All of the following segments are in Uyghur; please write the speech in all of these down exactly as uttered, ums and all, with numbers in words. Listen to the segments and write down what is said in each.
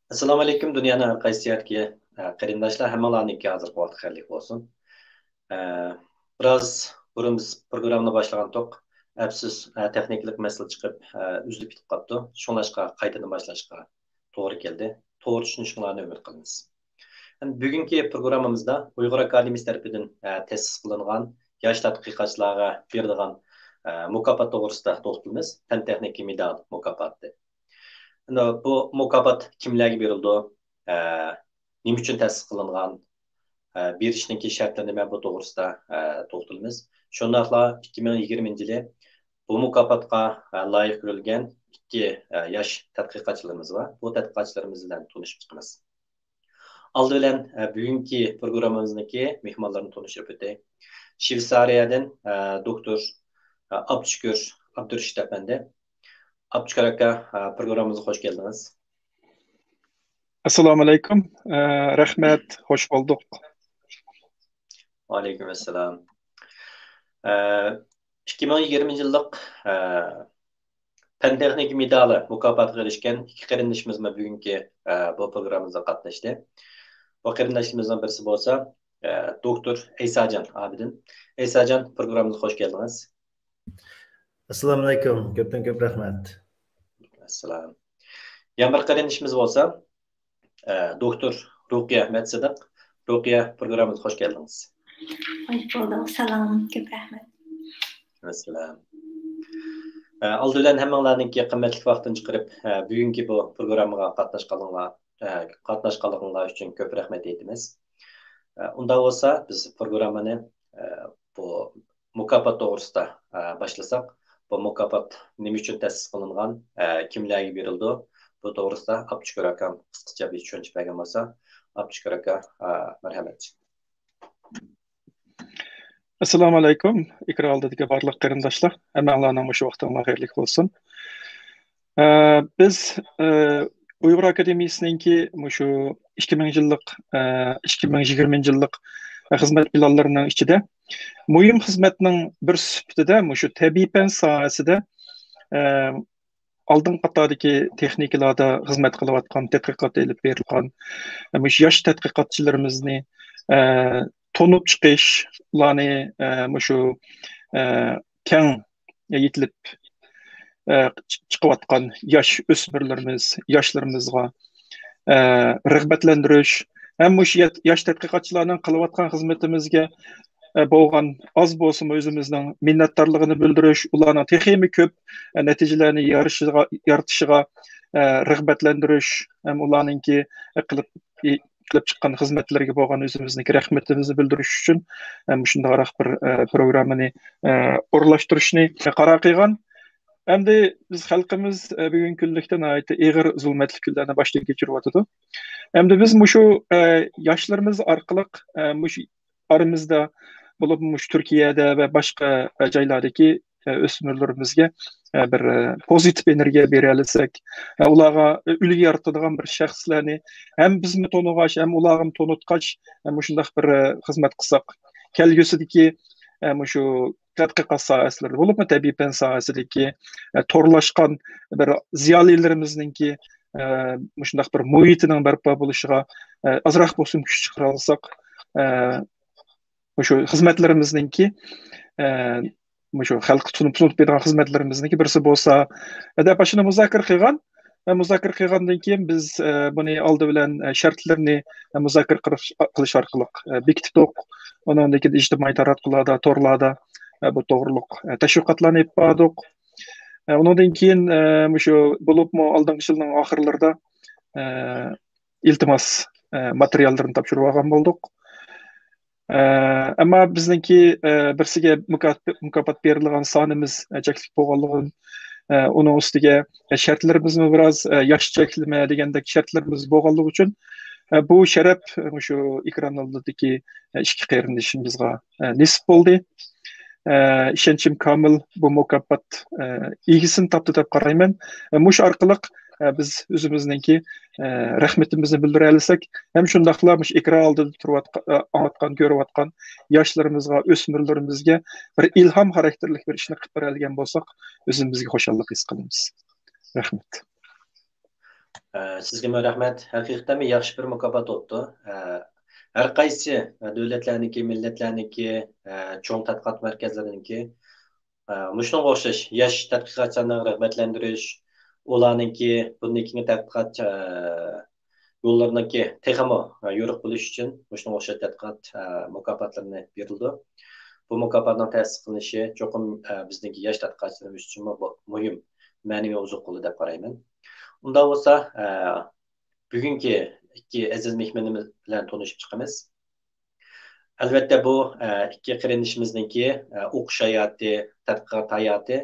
ئەسسالامۇ ئەلەيكۇم، دۇنيانىڭ ھەر قايسى يەردىكى، ئە، قېرىنداشلار، ھەممىڭلارنىڭكى ھازىرقى ۋاقىت خەيرلىك بولسۇن. ئە، بىراز بۇرۇن بىز پروگراممىنى باشلىغانتۇق. ئەپسۇس، ئە، تېخنىكىلىق مەسىلە چىقىپ، ئە، ئۈزۈلۈپ كېتىپ قاپتۇ. شۇڭلاشقا قايتىدىن باشلاشقا توغرا كەلدى. توغرا چۈشىنىشىڭلارنى ئۈمىد قىلىمىز. ئەمدى بۈگۈنكى پروگراممىمىزدا ئۇيغۇر ئاكادېمىيىسى تەرىپىدىن، ئە، تەسىس قىلىنغان ياش تەتقىقاتچىلارغا بېرىدىغان، ئە، مۇكاپات توغرىسىدا توختىلىمىز. پەن تېخنىكا مېدال مۇكاپاتى. ئەمدى بۇ مۇكاپات كىملەرگە بېرىلىدۇ؟ ئە، نېمە ئۈچۈن تەسىس قىلىنغان؟ ئە، بېرىشنىڭكى شەرتلىرى نېمە؟ بۇ توغرىسىدا، ئە، توختىلىمىز. شۇنداقلا ئىككى مىڭ يىگىرمىنچى يىلى بۇ مۇكاپاتقا، ئە، لايىق كۆرۈلگەن ئىككى، ئە، ياش تەتقىقاتچىلىرىمىز بار. بۇ تەتقىقاتچىلىرىمىز بىلەن تونۇشۇپ چىقىمىز. ئالدى بىلەن، ئە، بۈگۈنكى پروگراممىمىزنىڭكى مېھمانلىرىنى تونۇشتۇرۇپ ئۆتەي. شۋېتسارىيەدىن، ئە، دوكتور، ئە، ئابدۇشۈكۈر ئابدۇرېشىت ئەپەندى. ئابدۇشۈكۈر ئاكا، ئە، پروگراممىمىزغا خوش كەلدىڭىز. ئەسسالامۇ ئەلەيكۇم. ئە، رەھمەت، خوش بولدۇق. ۋەئەلەيكۇم ئەسسالام. ئە، ئىككى مىڭ يىگىرمە يىللىق، ئە، پەن تېخنىكا مېدالى مۇكاپاتىغا ئېرىشكەن ئىككى قېرىندىشىمىزمۇ بۈگۈنكى، ئە، بۇ پروگراممىمىزغا قاتناشتى. بۇ قېرىنداشلىرىمىزنىڭ بىرسى بولسا، ئە، دوكتور ئەيساجان ئابىدىن. ئەيساجان، پروگراممىمىزغا خوش كەلدىڭىز. ئەسسالامۇ ئەلەيكۇم. كۆپتىن كۆپ رەھمەت. ئەسسالام. يەنە بىر قېرىندىشىمىز بولسا، ئە، دوكتور رۇقىيە مەتسىدىق. رۇقىيە، پروگراممىمىزغا خوش كەلدىڭىز. خوش بولدۇق. سالام. كۆپ رەھمەت. ۋەسسالام. ئە، ئالدى بىلەن ھەممىڭلارنىڭكى قىممەتلىك ۋاقتىنى چىقىرىپ، ئە، بۈگۈنكى بۇ پروگراممىغا قاتناشقانلىقىڭلار، ئە، قاتناشقانلىقىڭلار ئۈچۈن كۆپ رەھمەت ئېيتىمىز. ئە، ئۇنداق بولسا، بىز پروگراممىنى، ئە، بۇ مۇكاپات توغرىسىدا، ئە، باشلىساق. بۇ مۇكاپات نېمە ئۈچۈن تەسىس قىلىنغان، ئە، كىملەرگە بېرىلىدۇ؟ بۇ توغرىسىدا ئابدۇشۈكۈر ئاكام قىسقىچە بىر چۈشەنچە بەرگەن بولسا. ئابدۇشۈكۈر ئاكا، ئە، مەرھەمەت. ئەسسالامۇ ئەلەيكۇم، ئېكران ئالدىدىكى بارلىق قېرىنداشلار، ھەممەڭلارنىڭ مۇشۇ ۋاقتىڭلار خەيرلىك بولسۇن. ئە، بىز، ئە، ئۇيغۇر ئاكادېمىيىسىنىڭكى مۇشۇ ئىككى مىڭ يىللىق، ئە، ئىككى مىڭ يىگىرمىنچى يىللىق خىزمەت پىلانلىرىنىڭ ئىچىدە مۇھىم خىزمەتنىڭ بىر سۈپىتىدە مۇشۇ تەبىئىي پەن ساھەسىدە، ئە، ئالدىنقى قاتاردىكى تېخنىكىلاردا خىزمەت قىلىۋاتقان، تەتقىقات ئېلىپ بېرىلغان، ئە، مۇشۇ ياش تەتقىقاتچىلىرىمىزنى، ئە، تونۇپ چىقىش، ئۇلارنى، ئە، مۇشۇ، ئە، كەڭ يېتىلىپ، ئە، چىقىۋاتقان ياش ئۆسمۈرلىرىمىز، ياشلىرىمىزغا، ئە، رىغبەتلەندۈرۈش ھەم مۇشۇ يا-، ياش تەتقىقاتچىلارنىڭ قىلىۋاتقان خىزمىتىمىزگە، ئە، بولغان ئاز بولسىمۇ ئۆزىمىزنىڭ مىننەتدارلىقىنى بىلدۈرۈش، ئۇلارنىڭ تېخىمۇ كۆپ، ئە، نەتىجىلەرنى يارىشىغا، يارىتىشىغا، ئە، رىغبەتلەندۈرۈش ھەم ئۇلارنىڭكى، ئە، قىلىپ، قىلىپ چىققان خىزمەتلىرىگە بولغان ئۆزىمىزنىڭكى رەھمىتىمىزنى بىلدۈرۈش ئۈچۈن، ئە، مۇشۇنداقراق بىر، ئە، پروگراممىنى، ئە، ئورۇنلاشتۇرۇشنى قارار قىلغان. ئەمدى بىز خەلقىمىز، ئە، بۈگۈنكى كۈنلۈكتە ناھايىتى ئېغىر زۇلمەتلىك كۈنلەرنى باشتىن كەچۈرۈۋاتىدۇ. ئەمدى بىز مۇشۇ، ئە، ياشلىرىمىز ئارقىلىق، ئە، مۇشۇ ئارىمىزدا، بولۇپ مۇشۇ تۈركىيەدە ۋە باشقا، ئە، جايلاردىكى، ئە، ئۆسمۈرلىرىمىزگە، ئە، بىر، ئە، پوزىتىپ ئېنېرگىيە بېرەلىسەك، ئە، ئۇلارغا، ئە، ئۈلگە يارىتىدىغان بىر شەخسلەرنى ھەم بىزمۇ تونۇغاچ، ھەم ئۇلارغىمۇ تونۇتقاچ، ھەم مۇشۇنداق بىر، ئە، خىزمەت قىلساق، كەلگۈسىدىكى، ئە، مۇشۇ تەتقىقات ساھەسىلىرىدە، بولۇپمۇ تەبىئىي پەن ساھەسىدىكى، ئە، تورلاشقان بىر زىيالىيلىرىمىزنىڭكى، ئە، مۇشۇنداق بىر مۇھىتىنىڭ بەرپا بولۇشىغا، ئە، ئازراق بولسىمۇ كۈچ چىقىرالىساق، ئە، مۇشۇ خىزمەتلىرىمىزنىڭكى، ئە، مۇشۇ خەلققە تونۇپ، تونۇتۇپ بېرىدىغان خىزمەتلىرىمىزنىڭكى بىرسى بولسا، دەپ ئاشۇنى مۇزاكىرە قىلغان. ۋە مۇزاكىرە قىلغاندىن كېيىن بىز، ئە، بۇنى ئالدى بىلەن، ئە، شەرتلىرىنى، ئە، مۇزاكىرە قىلىش، قىلىش ئارقىلىق، ئە، بېكىتتۇق. ئۇنىڭدىن كېيىن ئىجتىمائىي تاراتقۇلاردا، تورلاردا، ئە، بۇ توغرۇلۇق، ئە، تەشۋىقاتلارنى ئېلىپ باردۇق. ئە، ئۇنىڭدىن كېيىن، ئە، مۇشۇ بولۇپمۇ ئالدىنقى يىلنىڭ ئاخىرلىرىدا، ئە، ئىلتىماس، ئە، ماتېرىياللىرىنى تاپشۇرۇپ ئالغان بولدۇق. ئە، ئەمما بىزنىڭكى، ئە، بىرسىگە مۇكا-، مۇكاپات بېرىلىدىغان سانىمىز، ئە، چەكلىك بولغانلىقىدىن، ئە، ئۇنىڭ ئۈستىگە، ئە، شەرتلىرىمىزمۇ بىراز، ئە، ياش چەكلىمە دېگەندەك شەرتلىرىمىز بولغانلىقى ئۈچۈن، ئە، بۇ شەرەپ، ئە، مۇشۇ ئېكران ئالدىدىكى، ئە، ئىككى قېرىندىشىمىزغا، ئە، نېسىپ بولدى. ئە، ئىشەنچىم كامىل، بۇ مۇكاپات، ئە، ئىگىسىنى تاپتى دەپ قارايمەن. ئە، مۇشۇ ئارقىلىق، ئە، بىز ئۆزىمىزنىڭكى، ئە، رەھمىتىمىزنى بىلدۈرەلىسەك، ھەم شۇنداقلا مۇشۇ ئېكران ئالدىدا تۇرۇۋاتقان، ئە، ئاڭلاتقان، كۆرۈۋاتقان ياشلىرىمىزغا، ئۆسمۈرلىرىمىزگە بىر ئىلھام خاراكتېرلىك بىر ئىشنى قىلىپ بېرەلىگەن بولساق، ئۆزىمىزگە خۇشاللىق ھېس قىلىمىز. رەھمەت. ئە، سىزگىمۇ رەھمەت. ھەقىقەتەنمۇ ياخشى بىر مۇكاپات بوپتۇ. ئە، ھەر قايسى، ئە، دۆلەتلەرنىڭكى، مىللەتلەرنىڭكى، ئە، چوڭ تەتقىقات مەركەزلىرىنىڭكى، ئە، مۇشۇنىڭغا ئوخشاش ياش تەتقىقاتچىلارنى رىغبەتلەندۈرۈش، ئۇلارنىڭكى بۇندىن كېيىنكى تەتقىقات، ئە، يوللىرىنىڭكى تېخىمۇ، ئە، يورۇق بولۇشى ئۈچۈن مۇشۇنىڭغا ئوخشاش تەتقىقات، ئە، مۇكاپاتلىرىنى بېرىلىدۇ. بۇ مۇكاپاتنىڭ تەسىس قىلىنىشى چوقۇم، ئە، بىزنىڭكى ياش تەتقىقاتچىلىرىمىز ئۈچۈنمۇ بۇ مۇھىم، مەنىۋى ئوزۇق بولدى دەپ قارايمەن. ئۇنداق بولسا، ئە، بۈگۈنكى ئىككى ئەزىز مېھمىنىمىز بىلەن تونۇشۇپ چىقىمىز. ئەلۋەتتە، بۇ، ئە، ئىككى قېرىندىشىمىزنىڭكى، ئە، ئوقۇش ھاياتى، تەتقىقات ھاياتى،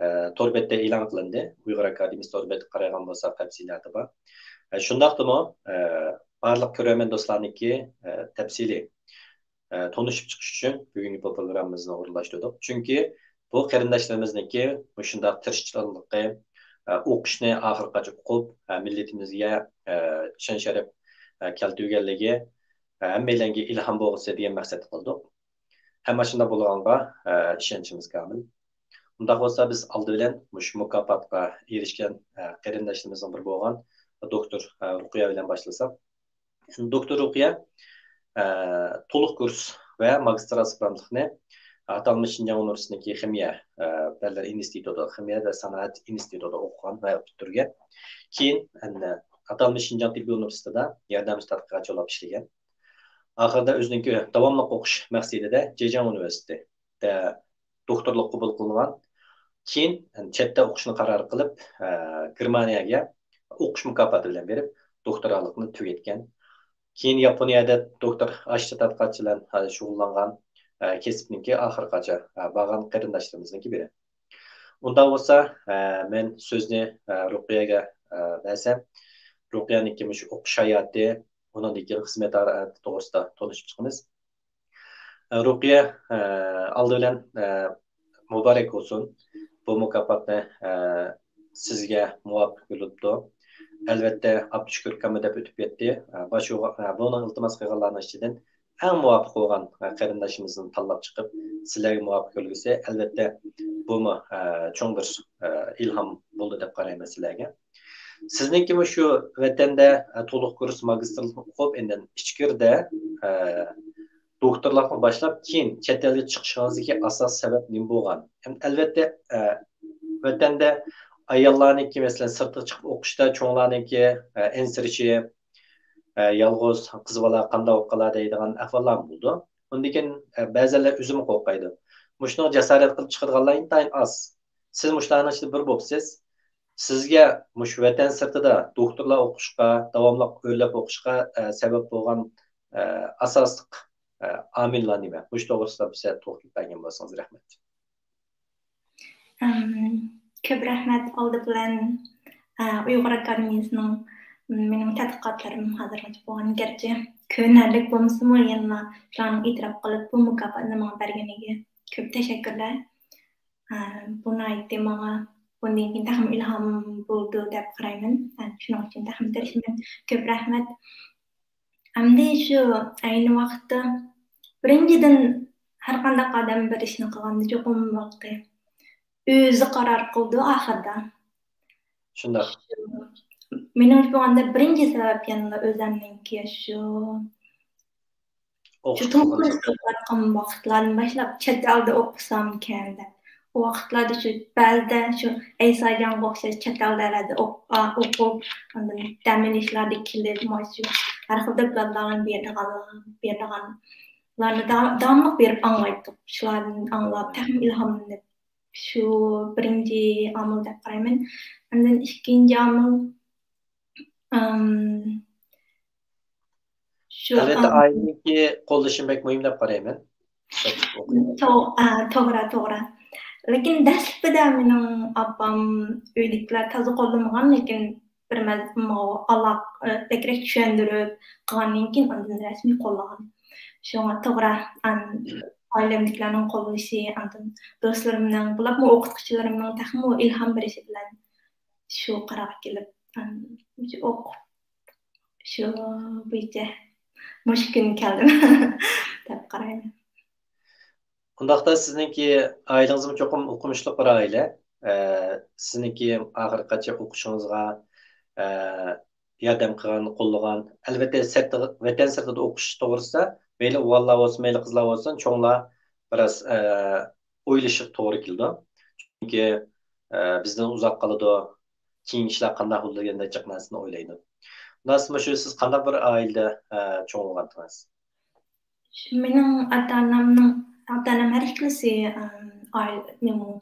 ئە، تور بەتتە ئېلان قىلىندى. ئۇيغۇر ئاكادېمىيىسى تور بەتكە قارايدىغان بولساق، تەپسىلاتى بار. ئە، شۇنداقتىمۇ، ئە، بارلىق كۆرۈرمەن دوستلارنىڭكى، ئە، تەپسىلىي، ئە، تونۇشۇپ چىقىش ئۈچۈن بۈگۈنكى بۇ پروگراممىمىزنى ئورۇنلاشتۇردۇق. چۈنكى بۇ قېرىنداشلىرىمىزنىڭكى مۇشۇنداق تىرىشچانلىقى، ئە، ئوقۇشنى ئاخىرغىچە ئوقۇپ، ئە، مىللىتىمىزگە، ئە، شان-شەرەپ، ئە، كەلتۈرگەنلىكى، ئە، ھەممەيلەنگە ئىلھام بولغۇسى دېگەن مەقسەتتە قىلدۇق. ھەم ئاشۇنداق بولغانغا، ئە، ئىشەنچىمىز كامىل. ئۇنداق بولسا، بىز ئالدى بىلەن مۇشۇ مۇكاپاتقا ئېرىشكەن، ئە، قېرىنداشلىرىمىزنىڭ بىرى بولغان دوكتور، ئە، رۇقىيە بىلەن باشلىساق. دوكتور رۇقىيە، ئە، تولۇق كۇرس ۋە ماگىستىر ئاسپىرانتلىقنى ئاتالمىش شىنجاڭ ئۇنىۋېرسىتېتىنىڭكى خىمىيە، ئە، پەنلەر ئىنستىتۇتى، خىمىيە ۋە سانائەت ئىنستىتۇتىدا ئوقۇغان ۋە پۈتتۈرگەن. كېيىن، ئە، ئاتالمىش شىنجاڭ تېببىي ئۇنىۋېرسىتېتىدا ياردەمچى تەتقىقاتچى بولۇپ ئىشلىگەن. ئاخىرىدا ئۆزىنىڭكى داۋاملىق ئوقۇش مەقسىتىدە جېجياڭ ئۇنىۋېرسىتېتىدا دوكتورلۇق قوبۇل قىلىنغان. كېيىن چەتتە ئوقۇشنى قارار قىلىپ، ئە، گېرمانىيەگە ئوقۇش مۇكاپاتى بىلەن بېرىپ، دوكتورالىقنى تۈگەتكەن. كېيىن ياپونىيەدە دوكتور ئاشۇ تەتقىقاتچى بىلەن، ئە، شۇغۇللانغان، ئە، كەسىپنىڭكى ئاخىرغىچە، ئە، بارغان قېرىنداشلىرىمىزنىڭكى بىرى. ئۇنداق بولسا، ئە، مەن سۆزنى، ئە، رۇقىيەگە، ئە، بەرسەم، رۇقىيەنىڭكى مۇشۇ ئوقۇش ھاياتى، ئۇنىڭدىن كېيىن خىزمەت ھاياتى توغرىسىدا تونۇشۇپ چىقىمىز. ئە، رۇقىيە، ئە، ئالدى بىلەن، ئە، مۇبارەك بولسۇن. بۇ مۇكاپاتنى، ئە، سىزگە مۇۋاپىق يولۇپتۇ. ئەلۋەتتە، ئابدۇشۈكۈر كامى دەپ ئۆتۈپ كەتتى. ئە، باش ئۇيغۇر، ئە، بۇنىڭ ئىلتىماس قىلغانلارنىڭ ئىچىدىن ئەڭ مۇۋاپىق بولغان، ئە، قېرىنداشىمىزنى تاللاپ چىقىپ، سىلەرگە مۇۋاپىق يۆلىگۈسى، ئەلۋەتتە، بۇمۇ، ئە، چوڭ بىر، ئە، ئىلھام بولدى دەپ قارايمەن سىلەرگە. سىزنىڭكى مۇشۇ ۋەتەندە، ئە، تولۇق كۇرس ماگىستىرلىقنى ئوقۇپ، ئاندىن ئىچكىرىدە، ئە، دوكتورلۇقنى باشلاپ، كېيىن چەت ئەلگە چىقىشىڭىزدىكى ئاساسىي سەۋەب نېمە بولغان؟ ھەم ئەلۋەتتە، ئە، ۋەتەندە ئاياللارنىڭكى، مەسىلەن، سىرتقا چىقىپ ئوقۇشتا چوڭلارنىڭكى، ئە، ئەنسىرىشى، ئە، يالغۇز قىز بالا قانداق بولۇپ قالار دەيدىغان ئەھۋاللارمۇ بولىدۇ. ئۇندىن كېيىن، ئە، بەزىلەر ئۆزىمۇ قورقايدۇ. مۇشۇنىڭغا جاسارەت قىلىپ چىقىدىغانلار ئىنتايىن ئاز. سىز مۇشۇلارنىڭ ئىچىدە بىر بوپسىز. سىزگە مۇشۇ ۋەتەن سىرتىدا دوكتورلار ئوقۇشقا، داۋاملىق ئۆرلەپ ئوقۇشقا، ئە، سەۋەب بولغان، ئە، ئاساسلىق، ئە، ئامىللار نېمە؟ مۇشۇ توغرىسىدا بىزگە توختىلىپ بەرگەن بولسىڭىز رەھمەت. ئەم، كۆپ رەھمەت ئالدى بىلەن، ئە، ئۇيغۇر ئاكادېمىيەسىنىڭ، م، مېنىڭ تەتقىقاتلىرىم ھازىرغىچە بولغان، گەرچە كۆرۈنەرلىك بولمىسىمۇ، يەنىلا شۇلارنىڭ ئېتىراپ قىلىپ، بۇ مۇكاپاتنى ماڭا بەرگىنىگە كۆپ تەشەككۈرلەر. ئە، بۇ ناھايىتى ماڭا بۇندىن كېيىن تېخىمۇ ئىلھام بولىدۇ دەپ قارايمەن. ئە، شۇنىڭ ئۈچۈن تېخىمۇ تىرىشىمەن. كۆپ رەھمەت. ئەمدى شۇ ئەينى ۋاقىتتا، بىرىنچىدىن، ھەر قانداق ئادەم بىر ئىشنى قىلغاندا چوقۇم ۋاقتى ئۆزى قارار قىلىدۇ ئاخىرىدا. شۇنداق. مېنىڭچە بولغاندا بىرىنچى سەۋەب يەنىلا ئۆزەمنىڭكى شۇ شۇ تولۇق كۇرس ئوقۇۋاتقان ۋاقىتلاردىن باشلاپ چەت ئەلدە ئوقۇسامكەن دەپ. ئۇ ۋاقىتلاردا شۇ بەزىدە شۇ ئەيساجانغا ئوخشاش چەت ئەللەردە ئوق-، ئا، ئوقۇپ، ئاندىن دەم ئېلىشلاردا كېلىپ، مانا شۇ ھەر خىل دوكلاتلارنى بېرىدىغانلار، بېرىدىغانلارنى دا-، داۋاملىق بېرىپ ئاڭلايتتۇق. شۇلاردىن ئاڭلاپ تېخىمۇ ئىلھاملىنىپ، شۇ بىرىنچى ئامىل دەپ قارايمەن. ئاندىن ئىككىنچى ئامىل، ئىم، شۇ، ئەلۋەتتە، ئىم، ئائىلىنىڭكى قوللىشى بەك مۇھىم دەپ قارايمەن. تو-، ئا، توغرا، توغرا. لېكىن دەسلىپىدە مېنىڭ ئاپام، ئۆيدىكىلەر تازا قوللىمىغان، لېكىن بىر مەز-، ماۋۇ ئالاق-، ئە، بەكرەك چۈشەندۈرۈپ قىلغاندىن كېيىن ئاندىن رەسمىي قوللىغان. شۇڭا توغرا، ئان-، ئائىلەمدىكىلەرنىڭ قوللىشى، ئاندىن دوستلىرىمنىڭ، بولۇپمۇ ئوقۇتقۇچىلىرىمنىڭ تېخىمۇ ئىلھام بېرىشى بىلەن شۇ قارارغا كېلىپ، ئان-، شۇ ئوقۇپ، شۇ بويىچە مۇشۇ كۈنگە كەلدىم دەپ قارايمەن. ئۇنداقتا سىزنىڭكى ئائىلىڭىزمۇ چوقۇم ئوقۇمۇشلۇق بىر ئائىلە. ئە، سىزنىڭكى ئاخىرقىچە ئوقۇشىڭىزغا، ئە، ياردەم قىلغان، قوللىغان. ئەلۋەتتە، سىرتىغا، ۋەتەن سىرتىدا ئوقۇش توغرىسىدا مەيلى ئوغۇللار بولسۇن، مەيلى قىزلار بولسۇن، چوڭلار بىراز، ئە، ئويلىشىشقا توغرا كېلىدۇ. چۈنكى، ئە، بىزدىن ئۇزاق قالىدۇ، كېيىن ئىشلار قانداق بولىدۇ دېگەندەك جىق نەرسىنى ئويلايدۇ. خۇلاسە، مۇشۇ سىز قانداق بىر ئائىلىدە، ئە، چوڭ بولغانتىڭىز؟ مېنىڭ ئاتا-ئانامنىڭ، ئاتا-ئانام ھەر ئىككىلىسى، ئەم، ئائىلە، نېمە،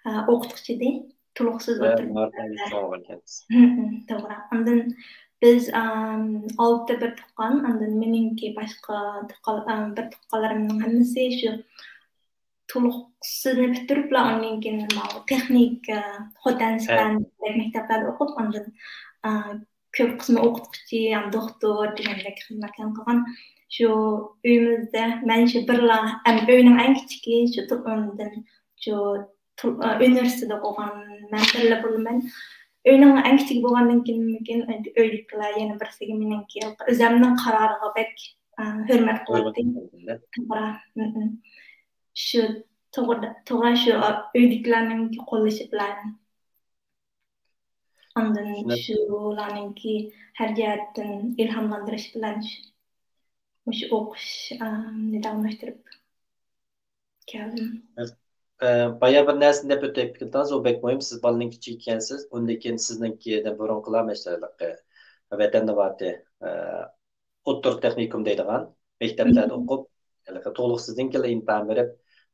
ئە، ئوقۇتقۇچى ئىدى. تولۇقسىز ۋە ئوتتۇرا مۇھەببەتلىك مەكتەپلەر. چوڭ بولغان ئىكەنسىز. ھە، ھە، توغرا. ئاندىن بىز، ئەم، ئالتە بىر تۇغقان، ئاندىن مېنىڭكى باشقا تۇغقان، ئەم، بىر تۇغقانلىرىمنىڭ ھەممىسى شۇ تولۇقسىزنى پۈتتۈرۈپلا، ئاندىن كېيىن ماۋۇ تېخنىك، ئە، خوتەن، ھە. سىخەن دېگەندەك مەكتەپلەردە ئوقۇپ، ئاندىن، ئە، كۆپ قىسمى ئوقۇتقۇچى، يا دوختۇر دېگەندەك خىزمەتلەرنى قىلغان. شۇ ئۆيىمىزدە مەن شۇ بىرلا، ئەم، ئۆينىڭ ئەڭ كىچىكى، شۇ تۇ-، ئاندىن شۇ تۇ-، ئە، ئۇنىۋېرسىتېتتا ئوقۇغان مەن بىرلا بولىمەن. ئۆينىڭ ئەڭ كىچىكى بولغاندىن كېيىن، ئۆيدىكىلەر يەنە بىرسىگە مېنىڭكى ئۆزۈمنىڭ قارارىغا بەك، ئە، ھۆرمەت قىلاتتى. ھۆرمەت قىلاتتى. توغرا. ھە، ھە. شۇ توغرا، توغرا شۇ ئۆيدىكىلەرنىڭكى قوللىشى بىلەن. ئاندىن شۇلارنىڭكى ھەر جەھەتتىن ئىلھاملاندۇرۇش بىلەن شۇ، مۇشۇ ئوقۇشنى داۋاملاشتۇرۇپ كەلدىم. ئە، بايا بىر نەرسىنى دەپ ئۆتۈپ كېتىڭىز، ئۇ بەك مۇھىم. سىز بالىنىڭ كىچىكى ئىكەنسىز، ئۇندىن كېيىن سىزنىڭكىدىن بۇرۇنقىلار، مەسىلەن، ۋەتەندە بارتى، ئە، ئوتتۇرا تېخنىكوم دەيدىغان مەكتەپلەردە ئوقۇپ، ھېلىقى تولۇقسىزدىن كېيىن ئىمتىھان بېرىپ،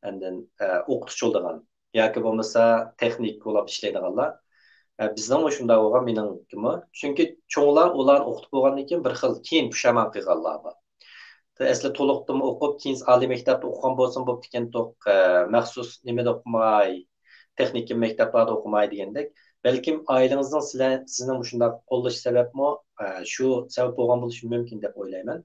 ئاندىن، ئە، ئوقۇتقۇچى بولىدىغان ياكى بولمىسا تېخنىك بولاپ ئىشلەيدىغانلار. ئە، بىزنىڭمۇ شۇنداق بولغان، مېنىڭكىمۇ. چۈنكى چوڭلار ئۇلارنى ئوقۇتۇپ بولغاندىن كېيىن بىر خىل كېيىن پۇشايمان قىلغانلار بار. ئەسلى تولۇقتىمۇ ئوقۇپ، كېيىن ئالىي مەكتەپتە ئوقۇغان بولسىمۇ بوپتىكەنتۇق، ئە، مەخسۇس نېمىدە ئوقۇماي، تېخنىكىم مەكتەپلەردە ئوقۇماي دېگەندەك. بەلكىم ئائىلىڭىزنىڭ سىلەر، سىزنىڭ مۇشۇنداق قوللىشى سەۋەبمۇ، ئە، شۇ سەۋەب بولغان بولۇشى مۇمكىن دەپ ئويلايمەن.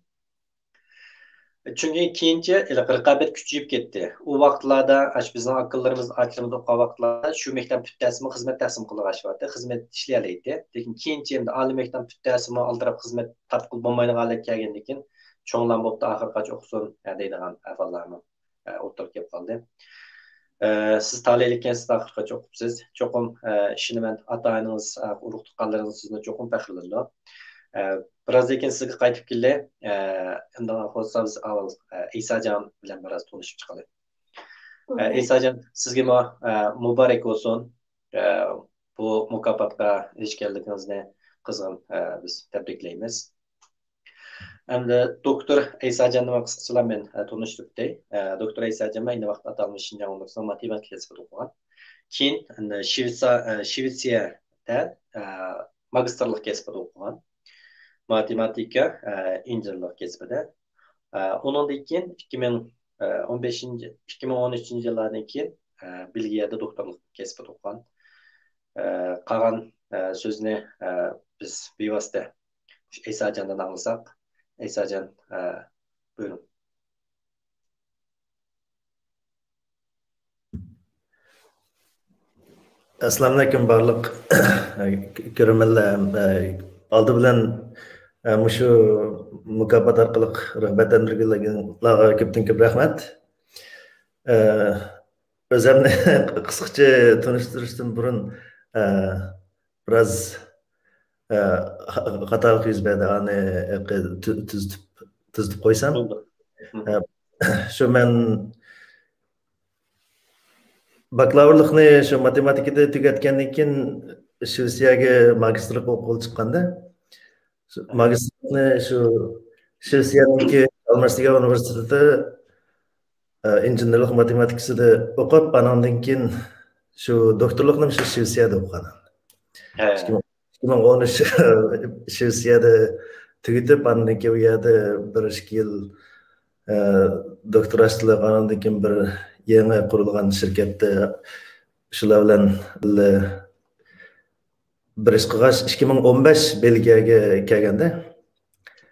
چۈنكى كېيىنچە ھېلىقى رىقابەت كۈچىيىپ كەتتى. ئۇ ۋاقىتلاردا ئاشۇ بىزنىڭ ئاكىلىرىمىز، ئاچىلىرىمىز ئوقۇغان ۋاقىتلاردا شۇ مەكتەپ پۈتتەرسىمۇ خىزمەت تەقسىم قىلغاچ بارتى، خىزمەت ئىشلىيەلەيتتى. لېكىن كېيىنچە ئەمدى ئالىي مەكتەپ پۈتتەرسىمۇ ئالدىراپ خىزمەت تاپقىلى بولمايدىغان ھالەتكە كەلگەندىن كېيىن، چوڭلارمۇ بوپتۇ، ئاخىرقىچە ئوقۇسۇن، ھە، دەيدىغان ئەھۋاللارمۇ، ئە، ئوتتۇرىغا كېلىپ قالدى. ئە، سىز تالەيلىك ئىكەنسىز، ئاخىرقىچە ئوقۇپسىز. چوقۇم، ئە، ئىشىنىمەن، ئاتا-ئانىڭىز، ئە، ئۇرۇق-تۇغقانلىرىڭىز سىزدىن چوقۇم پەخىرلىنىدۇ. ئە، بىرازدىن كېيىن سىزگە قايتىپ كېلەي. ئە، ئۇنداق بولسا بىز ئاۋۋال، ئە، ئەيساجان بىلەن بىراز تونۇشۇپ چىقىلى. ئە، ئەيساجان، سىزگىمۇ، ئە، مۇبارەك بولسۇن. ئە، بۇ مۇكاپاتقا ئېرىشكەنلىكىڭىزنى قىزغىن، ئە، بىز تەبرىكلەيمىز. ئەمدى دوكتور ئەيساجاننى مەن قىسقىچىلا مەن، ئە، تونۇشتۇرۇپ ئۆتەي. ئە، دوكتور ئەيساجان ئىنى ۋاقىت ئاتالمىش شىنجاڭ ئۇنىۋېرسىتېتىنىڭ ماتېماتىكا كەسپىدە ئوقۇغان. كېيىن، ئە، شىۋېتسا-، ئە، شىۋېتسىيەدە، ئە، ماگىستىرلىق كەسپىدە ئوقۇغان. ماتېماتىكا، ئە، ئىنژېنېرلىق كەسپىدە. ئە، ئۇنىڭدىن كېيىن ئىككى مىڭ، ئە، ئون بەشىنچى، ئىككى مىڭ ئون ئۈچىنچى يىللاردىن كېيىن، ئە، بېلگىيەدە دوكتورلۇق كەسپىدە ئوقۇغان. ئە، قالغان، ئە، سۆزنى، ئە، بىز بىۋاسىتە ئەيساجاندىن ئاڭلىساق. ئەيساجان، ئە، بۇيرۇڭ. ئەسسالامۇئەلەيكۇم بارلىق كۆرۈرمەنلەر. ئالدى بىلەن، ئە، مۇشۇ مۇكاپات ئارقىلىق رىغبەتلەندۈرگەنلىكىڭلارغا كۆپتىن كۆپ رەھمەت. ئە، ئۆزۈمنى قىسقىچە تونۇشتۇرۇشتىن بۇرۇن، ئە، بىراز، ئە، خا-، خاتالىق يۈز بەردى، ئانى، ئە، تۈ-، تۈزىتىپ، تۈزىتىپ قويسام. بولدى. ئە، شۇ مەن باكلاۋۇرلۇقنى شۇ ماتېماتىكىدا تۈگەتكەندىن كېيىن شىۋېتسىيەگە ماگىستىرلىق ئوقۇغىلى چىققاندا، شۇ ماگىستىرلىقنى شۇ شىۋېتسىيەنىڭكى چالمېرس دېگەن ئۇنىۋېرسىتېتىدا، ئە، ئىنژېنېرلىق ماتېماتىكىسىدا ئوقۇپ، ئانىڭدىن كېيىن شۇ دوكتورلۇقنى شۇ شىۋېتسىيەدە ئوقۇغان. ھە. ئىككى مىڭ، ئىككى مىڭ ئون ئۈچ شىۋېتسىيەدە تۈگىتىپ، ئاندىن كېيىن ئۇ يەردە بىر ئىككى يىل، ئە، دوكتور ئاشتىلىق، ئانىڭدىن كېيىن بىر يېڭى قۇرۇلغان شىركەتتە شۇلار بىلەن بىر ئىش قىلغاچ، ئىككى مىڭ ئون بەش بېلگىيەگە كەلگەندە،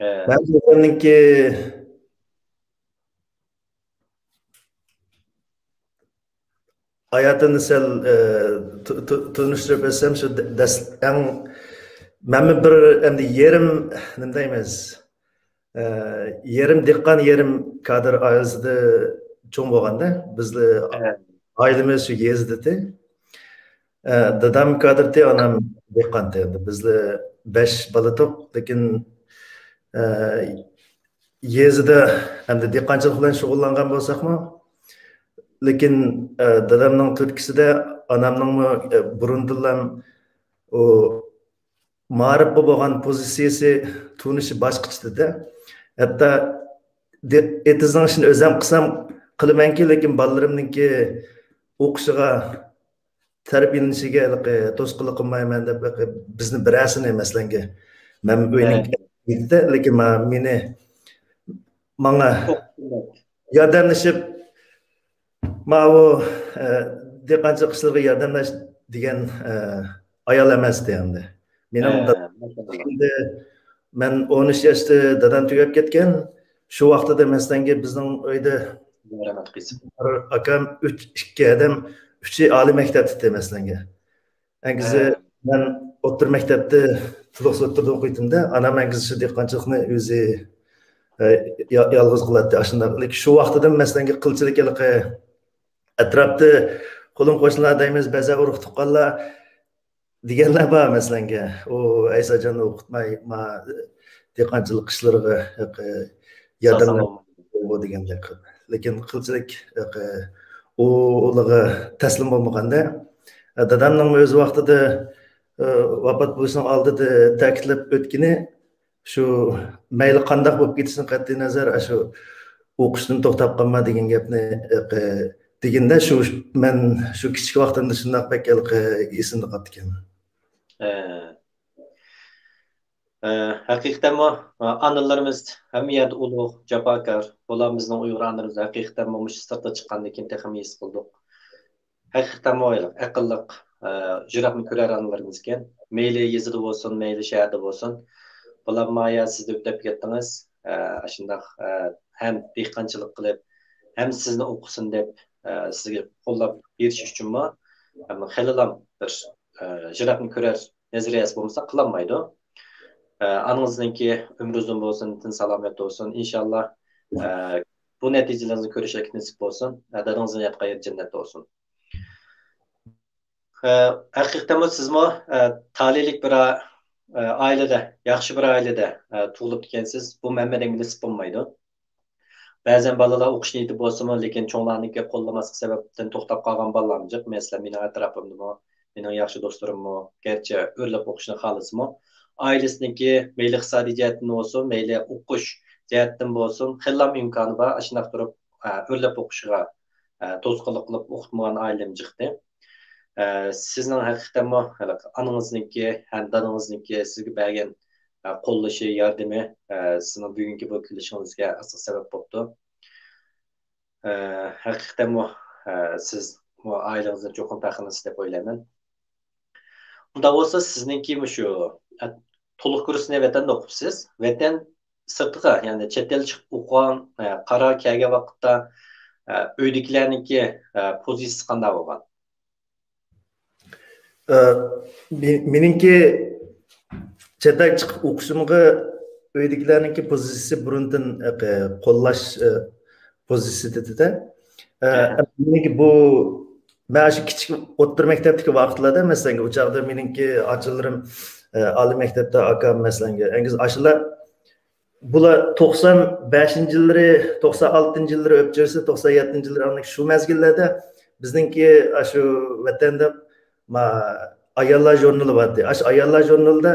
ھە. مەن ئۆزۈمنىڭكى ھاياتىمنى سەل، ئە، تۇ-، تۇ-، تونۇشتۇرۇپ ئۆتسەم، شۇ دە-، دەس-، ئەڭ، مەنمۇ بىر ئەمدى يېرىم، نېمە دەيمىز، ئە، يېرىم دېھقان، يېرىم كادىر ئائىلىسىدە چوڭ بولغاندا، بىزلەر، ھە. ئائىلىمىز شۇ يېزىدا ئىدى. ئە، دادام كادىر ئىدى، ئانام دېھقان ئىدى. بىزلەر بەش بالا ئىدۇق، لېكىن، ئە، يېزىدا ئەمدى دېھقانچىلىق بىلەن شۇغۇللانغان بولساقمۇ، لېكىن، ئە، دادامنىڭ تۈرتكىسىدە ئانامنىڭمۇ، ئە، بۇرۇندىنلا ئۇ مائارىپقا بولغان پوزىتسىيىسى، تونۇشى باشقىچە ئىدى. ھەتتا دې-، ئېتىزنىڭ ئىشىنى ئۆزۈم قىلسام قىلىمەنكى، لېكىن بالىلىرىمنىڭكى ئوقۇشىغا، تەربىيەلىنىشىگە ھېلىقى توسقۇنلۇق قىلمايمەن دەپ، ھېلىقى بىزنى بىرەرسىنى، مەسىلەنگە، مەن ئۆينىڭ، ھە، ئۆيدە، لېكىن ما-، مېنى، ماڭا ياردەملىشىپ، ماۋۇ، ئە، دېھقانچىلىق ئىشلىرىغا ياردەملەش دېگەن، ئە، ئايال ئەمەستى ئەمدى. مېنىڭ ھە، دادام ماشائاللاھ. ئەمدى مەن ئون ئۈچ ياشتا دادام تۈگەپ كەتكەن. شۇ ۋاقتىدا مەسىلەنگە بىزنىڭ ئۆيدە رەھمەت قىلسۇن. بىر ئاكام، ئۈچ، ئىككى ئادەم، ئۈچى ئالىي مەكتەپتە مەسىلەنگە. ئەنگىزى ھە. مەن ئوتتۇرا مەكتەپتە تولۇقسىز ئوتتۇرىدا ئوقۇيتتۇم-دە، ئانام ئەنگىزى شۇ دېھقانچىلىقنى ئۆزى، ئە، يا-، يالغۇز قىلاتتى. ئاشۇنداق. لېكىن شۇ ۋاقتىدىن مەسىلەنگە قىلچىلىك ھېلىقى ئەتراپتا قولۇم قوشنىلار دەيمىز، بەزى ئۇرۇق تۇغقانلار دېگەنلەر بار مەسىلەنگە. ئۇ ئەيساجاننى ئوقۇتماي، ما، دېھقانچىلىق ئىشلىرىغا، ھېلىقى، ياردەم سازا بولمىدى. بۇ دېگەندەك. لېكىن قىلچىلىك، ھېلىقى، ئۇ، ئۇلىغا تەسلىم بولمىغاندا، دادامنىڭ ئۆز ۋاقتىدا، ئە، ۋاپات بولۇشنىڭ ئالدىدا تەكىتلەپ ئۆتكىنى، شۇ مەيلى قانداق بولۇپ كېتىشىدىن قەتئىينەزەر، ئاشۇ ئوقۇشتىن توختاپ قالما دېگەن گەپنى، ئە، دېگىنىدە، شۇ، مەن شۇ كىچىك ۋاقتىمدا شۇنداق بەك ھېلىقى ئېسىمدە قاپتىكەن. ئە، ئە، ھەقىقەتەنمۇ، ئانىلىرىمىز ھەممە يەردە ئۇلۇغ، جاپاكار. بۇلار بىزنىڭ ئۇيغۇر ئانىلىرىمىز ھەقىقەتەنمۇ مۇشۇ سىرتقا چىققاندىن كېيىن تېخىمۇ ھېس قىلدۇق. ھەقىقەتەنمۇ ئېنىق، ئەقىللىق، ئە، يىراقنى كۆرەر ئانىلىرىمىز ئىكەن. مەيلى يېزىدا بولسۇن، مەيلى شەھەردە بولسۇن. بۇلار مايا سىز دەپ كەتتىڭىز. ئە، ئاشۇنداق، ئە، ھەم دېھقانچىلىق قىلىپ، ھەم سىزنى ئوقۇسۇن دەپ، ئە، سىزگە قوللاپ بېرىش ئۈچۈنمۇ، ئەمما خېلىلا بىر، ئە، يىراقنى كۆرەر نەزەرىيەسى بولمىسا قىلالمايدۇ. ئە، ئانىڭىزنىڭكى ئۆمرى ئۇزۇن بولسۇن، تېنى سالامەت بولسۇن، ئىنشاللا، ئە، بۇ نەتىجىلىرىڭىزنى كۆرۈشەككە نېسىپ بولسۇن. ئە، دادىڭىزنىڭ ياتقان يېرى جەننەت بولسۇن. ئە، ھەقىقەتەنمۇ سىزمۇ، ئە، تالىيلىك بىر ئا-، ئە، ئائىلىدە، ياخشى بىر ئائىلىدە، ئە، تۇغۇلۇپتىكەنسىز. بۇ ھەممىدىن نېسىپ بولمايدۇ. بەزەن بالىلار ئوقۇش نىيىتى بولسىمۇ، لېكىن چوڭلارنىڭكى قوللىماسلىقى سەۋەبىدىن توختاپ قالغان بالىلارمۇ جىق. مەسىلەن، مېنىڭ ئەتراپىمدىمۇ، مېنىڭ ياخشى دوستلىرىممۇ، گەرچە ئۆرلەپ ئوقۇشنى خالىسىمۇ، ئائىلىسىنىڭكى مەيلى ئىقتىسادىي جەھەتتىن بولسۇن، مەيلى ئوقۇش جەھەتتىن بولسۇن، خېلىلا ئىمكانى بار، ئاشۇنداق تۇرۇپ، ئە، ئۆرلەپ ئوقۇشىغا، ئە، توسقۇنلۇق قىلىپ ئوقۇتمىغان ئائىلىمۇ جىقتى. ئە، سىزنىڭ ھەقىقەتەنمۇ ھېلىقى ئانىڭىزنىڭكى ھەم دادىڭىزنىڭكى سىزگە بەرگەن، ئە، قوللىشى، ياردىمى، ئە، سىزنىڭ بۈگۈنكى بۇ كېلىشىڭىزگە ئاساس سەۋەب بوپتۇ. ئە، ھەقىقەتەنمۇ، ئە، سىز بۇ ئائىلىڭىزدىن چوقۇم پەخىرلىنىسىز دەپ ئويلايمەن. ئۇنداق بولسا سىزنىڭكى مۇشۇ، ئە، تولۇق كۇرسنى ۋەتەندە ئوقۇپسىز. ۋەتەن سىرتىغا، يەنى چەت ئەلگە چىقىپ ئوقۇغان، ئە، قارار كەلگەن ۋاقىتتا، ئە، ئۆيدىكىلەرنىڭكى، ئە، پوزىتسىيىسى قانداق بولغان؟ ئە، مې-، مېنىڭكى چەت ئەلگە چىقىپ ئوقۇشۇمغا ئۆيدىكىلەرنىڭكى پوزىتسىيىسى بۇرۇندىن، ئە، قوللاش، ئە، پوزىتسىيىسى ئىدى-دە. ئە، ئەھە. مېنىڭكى بۇ، مەن شۇ كىچىك ئوتتۇرا مەكتەپتىكى ۋاقىتلاردا، مەسىلەن، ئۇ چاغدا مېنىڭكى ئاچىلىرىم، ئە، ئالىي مەكتەپتە، ئاكام، مەسىلەن، ئەنگىز ئاشۇلار بۇلار توقسان بەشىنچى يىللىرى، توقسان ئالتىنچى يىللىرى ئۆپچۈرسە، توقسان يەتتىنچى يىللىرى ئاندىن شۇ مەزگىللەردە بىزنىڭكى ئاشۇ ۋەتەندە ما-، ئاياللار ژۇرنىلى بارتى. ئاشۇ ئاياللار ژۇرنىلىدا،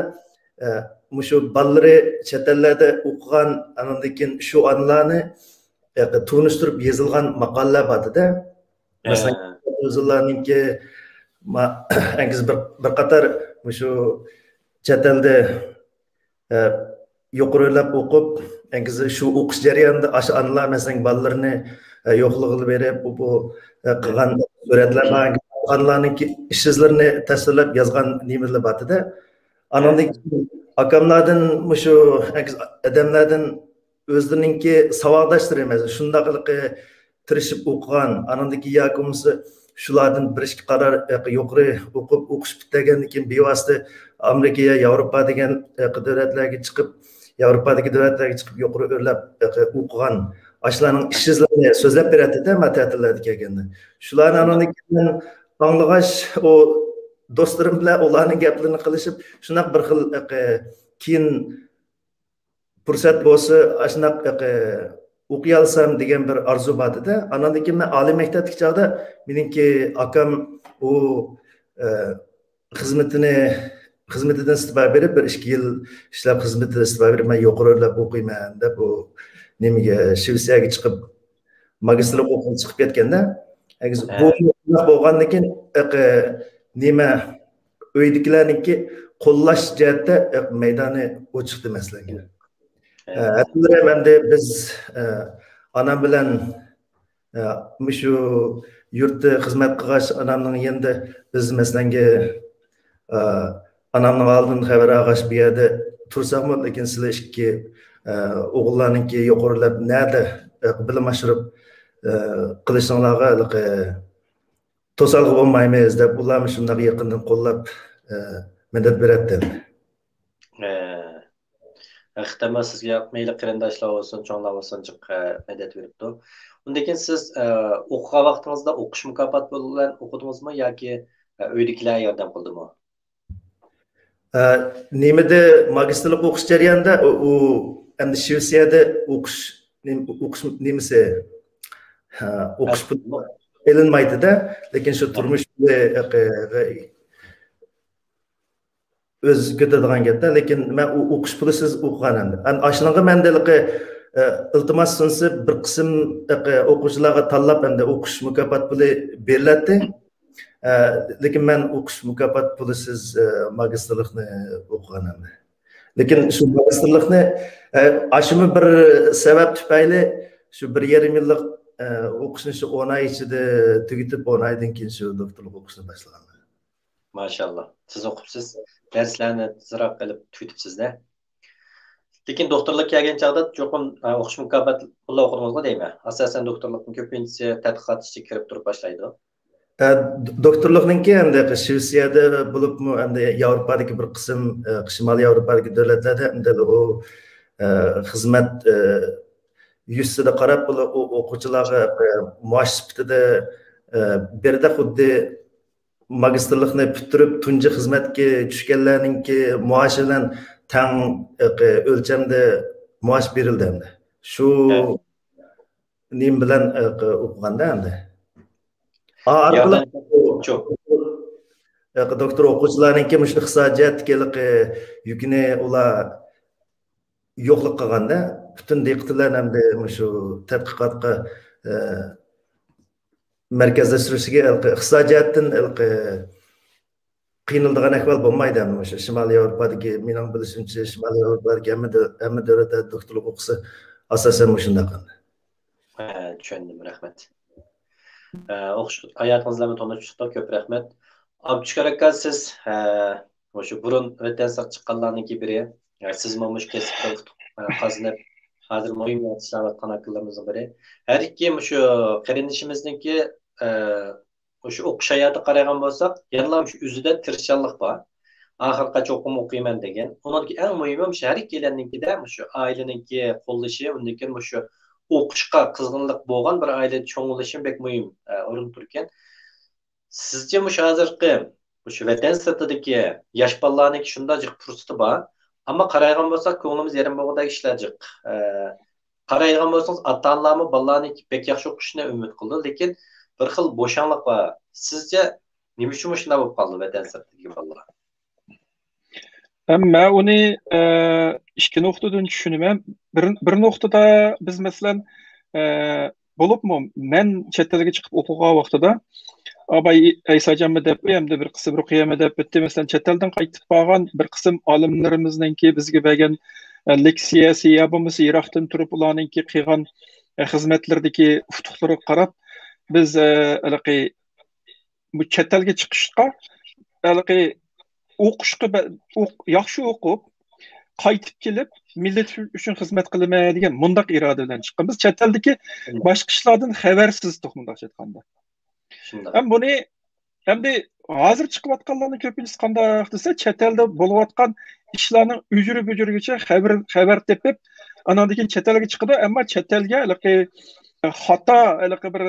ئە، مۇشۇ بالىلىرى چەت ئەللەردە ئوقۇغان، ئاندىن كېيىن شۇ ئانىلارنى، ئە، تونۇشتۇرۇپ يېزىلغان ماقالىلەر بارتى-دە. مەسىلەن، ھە. ئۆزۈللارنىڭكى ما-، ئەنگىز بىر، بىر قاتار مۇشۇ چەت ئەلدە ئە، يۇقىرى ئۆرلەپ ئوقۇپ، ئەنگىزى شۇ ئوقۇش جەريانىدا ئاشۇ ئانىلار، مەسىلەن، بالىلىرىنى، ئە، يوقلىغىلى بېرىپ، بۇ، بۇ، ئە، قىلغان سۈرەتلەر بار، ئانىلارنىڭكى ئىش-ئىزلىرىنى تەسۋىرلەپ يازغان نېمىلەر بارتى-دە. ئانىڭدىن كېيىن ئاكاملاردىن مۇشۇ ئەنگىز ئادەملەردىن ئۆزلىرىنىڭكى ساۋاقداشلىرى، مەسىلەن، شۇنداق ھېلىقى تىرىشىپ ئوقۇغان، ئانىڭدىن كېيىن ياكى بولمىسا شۇلاردىن بىر ئىككى قارار، ھېلىقى يۇقىرى ئوقۇپ، ئوقۇش پۈتتۈرگەندىن كېيىن بىۋاسىتە ئامېرىكا يا ياۋروپا دېگەن، ھېلىقى دۆلەتلەرگە چىقىپ، ياۋروپادىكى دۆلەتلەرگە چىقىپ يۇقىرى ئۆرلەپ، ھېلىقى ئوقۇغان، ئاشۇلارنىڭ ئىش-ئىزلىرىنى سۆزلەپ بېرەتتى-دە، مانا تەتىللەردە كەلگەندە. شۇلارنى ئانىڭدىن كېيىن مەن ئاڭلىغاچ، ئۇ دوستلىرىم بىلەن ئۇلارنىڭ گەپلىرىنى قىلىشىپ، شۇنداق بىر خىل، ئە، كېيىن پۇرسەت بولسا، ئاشۇنداق، ئە، ئوقۇيالسام دېگەن بىر ئارزۇ بار ئىدى. ئاناندىن كېيىن مەن ئالىي مەكتەپتىكى چاغدا مېنىڭكى ئاكام ئۇ، ئە، خىزمىتىنى، خىزمىتىدىن ئىستېپا بېرىپ، بىر ئىككى يىل ئىشلەپ، خىزمىتىدىن ئىستېپا بېرىپ، مەن يۇقىرى ئۆرلەپ ئوقۇيمەن دەپ، ئۇ نېمىگە، شىۋېتسىيەگە چىقىپ، ماگىستىرلىق ئوقۇغىلى چىقىپ كەتكەندە، بۇ بولغاندىن كېيىن، ئەقە، نېمە، ئۆيدىكىلەرنىڭكى قوللاش جەھەتتە، ئەق، مەيدانى ئوچۇقتى مەسىلەنگە. ھە، ھەتتىلىرى ئەمدى بىز، ئە، ئانام بىلەن، ئە، مۇشۇ يۇرتتا خىزمەت قىلغاچ، ئانامنىڭ يېنىدا بىز، مەسىلەنگە، ئە، ئانامنىڭ ھالىدىن خەۋەر ئالغاچ، بۇ يەردە تۇرساقمۇ، لېكىن سىلەر ئىككى، ئە، ئوغۇللارنىڭكى يۇقىرىلاپ نەدە، ئە، بىلىم ئاشۇرۇپ، ئە، قىلىشىڭلارغا ھېلىقى توسالغۇ بولمايمىز دەپ، ئۇلارمۇ شۇنداق يېقىندىن قوللاپ، ئە، مەدەت بېرەتتى. ئە، ھەقىقەتەن سىزگە مەيلى قېرىنداشلار بولسۇن، چوڭلار بولسۇن، جىق، ئە، مەدەت بېرىپتۇ. ئۇندىن كېيىن سىز، ئە، ئوقۇغان ۋاقتىڭىزدا ئوقۇش مۇكاپاتى بىلەن ئوقۇدىڭىزمۇ ياكى، ئە، ئۆيدىكىلەر ياردەم قىلدىمۇ؟ ئە، نېمىدە ماگىستىرلىق ئوقۇش جەريانىدا ئۇ، ئۇ ئەمدى شىۋېتسىيەدە ئوقۇش، نېم-، ئوقۇش نېمىسى، ھە، ئوقۇش پۇلى ئېلىنمايدۇ-دە، لېكىن شۇ تۇرمۇش پۇلى، ئە، ئە، ئۆزى كۆتۈرىدىغان گەپتە، لېكىن مەن ئۇ ئوقۇش پۇلىسىز ئوقۇغان ئەمدى. ئەن-، ئاشۇنىڭغا مەن ھېلىقى، ئە، ئىلتىماس سۇنسا بىر قىسىم، ئە، ئوقۇغۇچىلارغا تاللاپ ئەمدى ئوقۇش مۇكاپات پۇلى بېرىلەتتى. ئە، لېكىن مەن ئوقۇش مۇكاپات پۇلىسىز، ئە، ماگىستىرلىقنى ئوقۇغان ئەمدى. لېكىن شۇ ماگىستىرلىقنى، ئە، ئاشۇمۇ بىر سەۋەب تۈپەيلى شۇ بىر يېرىم يىللىق، ئە، ئوقۇشنى شۇ ئون ئاي ئىچىدە تۈگىتىپ، ئون ئايدىن كېيىن شۇ دوكتورلۇق ئوقۇشنى باشلىغان. ماشائاللا، تېز ئوقۇپسىز. دەرسلەرنى تېزراق قىلىپ تۈگىتىپسىز-دە. لېكىن دوكتورلۇق كەلگەن چاغدا چوقۇم، ئە، ئوقۇش مۇكاپاتى پۇلى ئوقۇدىڭىزغۇ دەيمەن. ئاساسەن دوكتورلۇقنىڭ كۆپىنچىسى تەتقىقات ئىچىگە كىرىپ تۇرۇپ باشلايدۇ. ئە، د-، دوكتورلۇقنىڭكى ئەمدى شىۋېتسىيەدە بولۇپمۇ، ئەمدى ياۋروپادىكى بىر قىسىم، ئە، شىمالىي ياۋروپادىكى دۆلەتلەردە ئەمدى ئۇ، ئە، خىزمەت، ئە، يۈزىسىدە قاراپ، بۇلار ئۇ ئوقۇغۇچىلارغا، ئە، مائاش سۈپىتىدە، ئە، بىردە خۇددى ماگىستىرلىقنى پۈتتۈرۈپ، تۇنجى خىزمەتكە چۈشكەنلەرنىڭكى مائاشى بىلەن تەڭ، ئە، ئۆلچەمدە مائاش بېرىلدى ئەمدى. شۇ نېمە بىلەن، ئە، ئوقۇغاندا ئەمدى. ئا، ئارقىلىق ياردەم، چوق. ئە، دوكتور ئوقۇغۇچىلارنىڭكى مۇشۇ ئىقتىسادىي جەھەتتىكى ھېلىقى يۈكىنى ئۇلار يوقلۇق قىلغاندا، پۈتۈن دىققىتى بىلەن ئەمدى مۇشۇ تەتقىقاتقا، ئە، مەركەزلەشتۈرۈشىگە ھېلىقى ئىقتىسادىي جەھەتتىن ھېلىقى قىينىلىدىغان ئەھۋال بولمايدۇ. ئەمدى مۇشۇ شىمالىي ياۋروپادىكى، مېنىڭ بىلىشىمچە، شىمالىي ياۋروپادىكى ھەممە دۆ-، ھەممە دۆلەتلەردە دوكتورلۇق ئوقۇسا ئاساسەن مۇشۇنداق. ھە، چۈشەندىم، رەھمەت. ھە، ئوقۇش ھاياتىڭىز بىلەن تونۇشۇپ چىقتۇق، كۆپ رەھمەت. ئابدۇشۈكۈر ئاكا، سىز، ھە، مۇشۇ بۇرۇن ۋەتەن سىرتىغا چىققانلارنىڭكى بىرى. ھە، سىزمۇ مۇشۇ كەسىپتە ئۇتۇق، ھە، قازىنىپ، ھازىر مۇھىم ئىشلەۋاتقان ئاكىلىرىمىزنىڭ بىرى. ھەر ئىككى مۇشۇ قېرىندىشىمىزنىڭكى، ھە، مۇشۇ ئوقۇش ھاياتىغا قارايدىغان بولساق، يەنىلا مۇشۇ ئۆزىدە تىرىشچانلىق بار. ئاخىرقىغىچە چوقۇم ئوقۇيمەن دېگەن. ئۇنىڭدىكى ئەڭ مۇھىمى مۇشۇ ھەر ئىككىيلەننىڭكىدە مۇشۇ ئائىلىنىڭكى قوللىشى، ئۇندىن كېيىن مۇشۇ ئوقۇشقا قىزغىنلىق بولغان بىر ئائىلىدە چوڭ بولۇشى بەك مۇھىم، ئە، ئورۇن تۇرىدىكەن. سىزچە مۇشۇ ھازىرقى مۇشۇ ۋەتەن سىرتىدىكى ياش بالىلارنىڭكى شۇنداق جىق پۇرسىتى بار، ئەمما قارايدىغان بولساق كۆڭلىمىز يېرىم بولغۇدەك ئىشلار جىق. ئە، قارايدىغان بولسىڭىز، ئاتا-ئانىلارمۇ بالىلارنىڭكى بەك ياخشى ئوقۇشىنى ئۈمىد قىلىدۇ، لېكىن بىر خىل بوشاڭلىق بار. سىزچە نېمە ئۈچۈن مۇشۇنداق بولۇپ قالدى ۋەتەن سىرتىدىكى بالىلار؟ ھەم مەن ئۇنى، ئە، ئىككى نۇقتىدىن چۈشىنىمەن. بىر، بىر نۇقتىدا بىز، مەسىلەن، ئە، بولۇپمۇ مەن چەت ئەلگە چىقىپ ئوقۇغان ۋاقتىدا ئاباي ئەيساجانمۇ دەپ، ئەمدى بىر قىسىم رۇقىيەمۇ دەپ ئۆتتى. مەسىلەن، چەت ئەلدىن قايتىپ بارغان بىر قىسىم ئالىملىرىمىزنىڭكى بىزگە بەرگەن، ئە، لېكسىيەسى يا بولمىسا يىراقتىن تۇرۇپ ئۇلارنىڭكى قىلغان، ئە، خىزمەتلىرىدىكى ئۇتۇقلىرىغا قاراپ، بىز، ئە، ھېلىقى بۇ چەت ئەلگە چىقىشقا، ھېلىقى ئوقۇشقا بە-، ئوق-، ياخشى ئوقۇپ، قايتىپ كېلىپ، مىللىتى ئۈچۈن خىزمەت قىلىمەن دېگەن مۇنداق ئىرادە بىلەن چىققان. بىز چەت ئەلدىكى باشقا ئىشلاردىن خەۋەرسىز ئىدۇق، مۇنداقچە ئېيتقاندا. شۇنداق. ھەم بۇنى، ئەمدى ھازىر چىقىۋاتقانلارنىڭ كۆپىنچىسى قانداق دېسە، چەت ئەلدە بولۇۋاتقان ئىشلارنىڭ ئۆزرە بۆجرىگىچە خەۋەر، خەۋەر تېپىپ، ئاناندىن كېيىن چەت ئەلگە چىقىدۇ، ئەمما چەت ئەلگە ھېلىقى خاتا، ھېلىقى بىر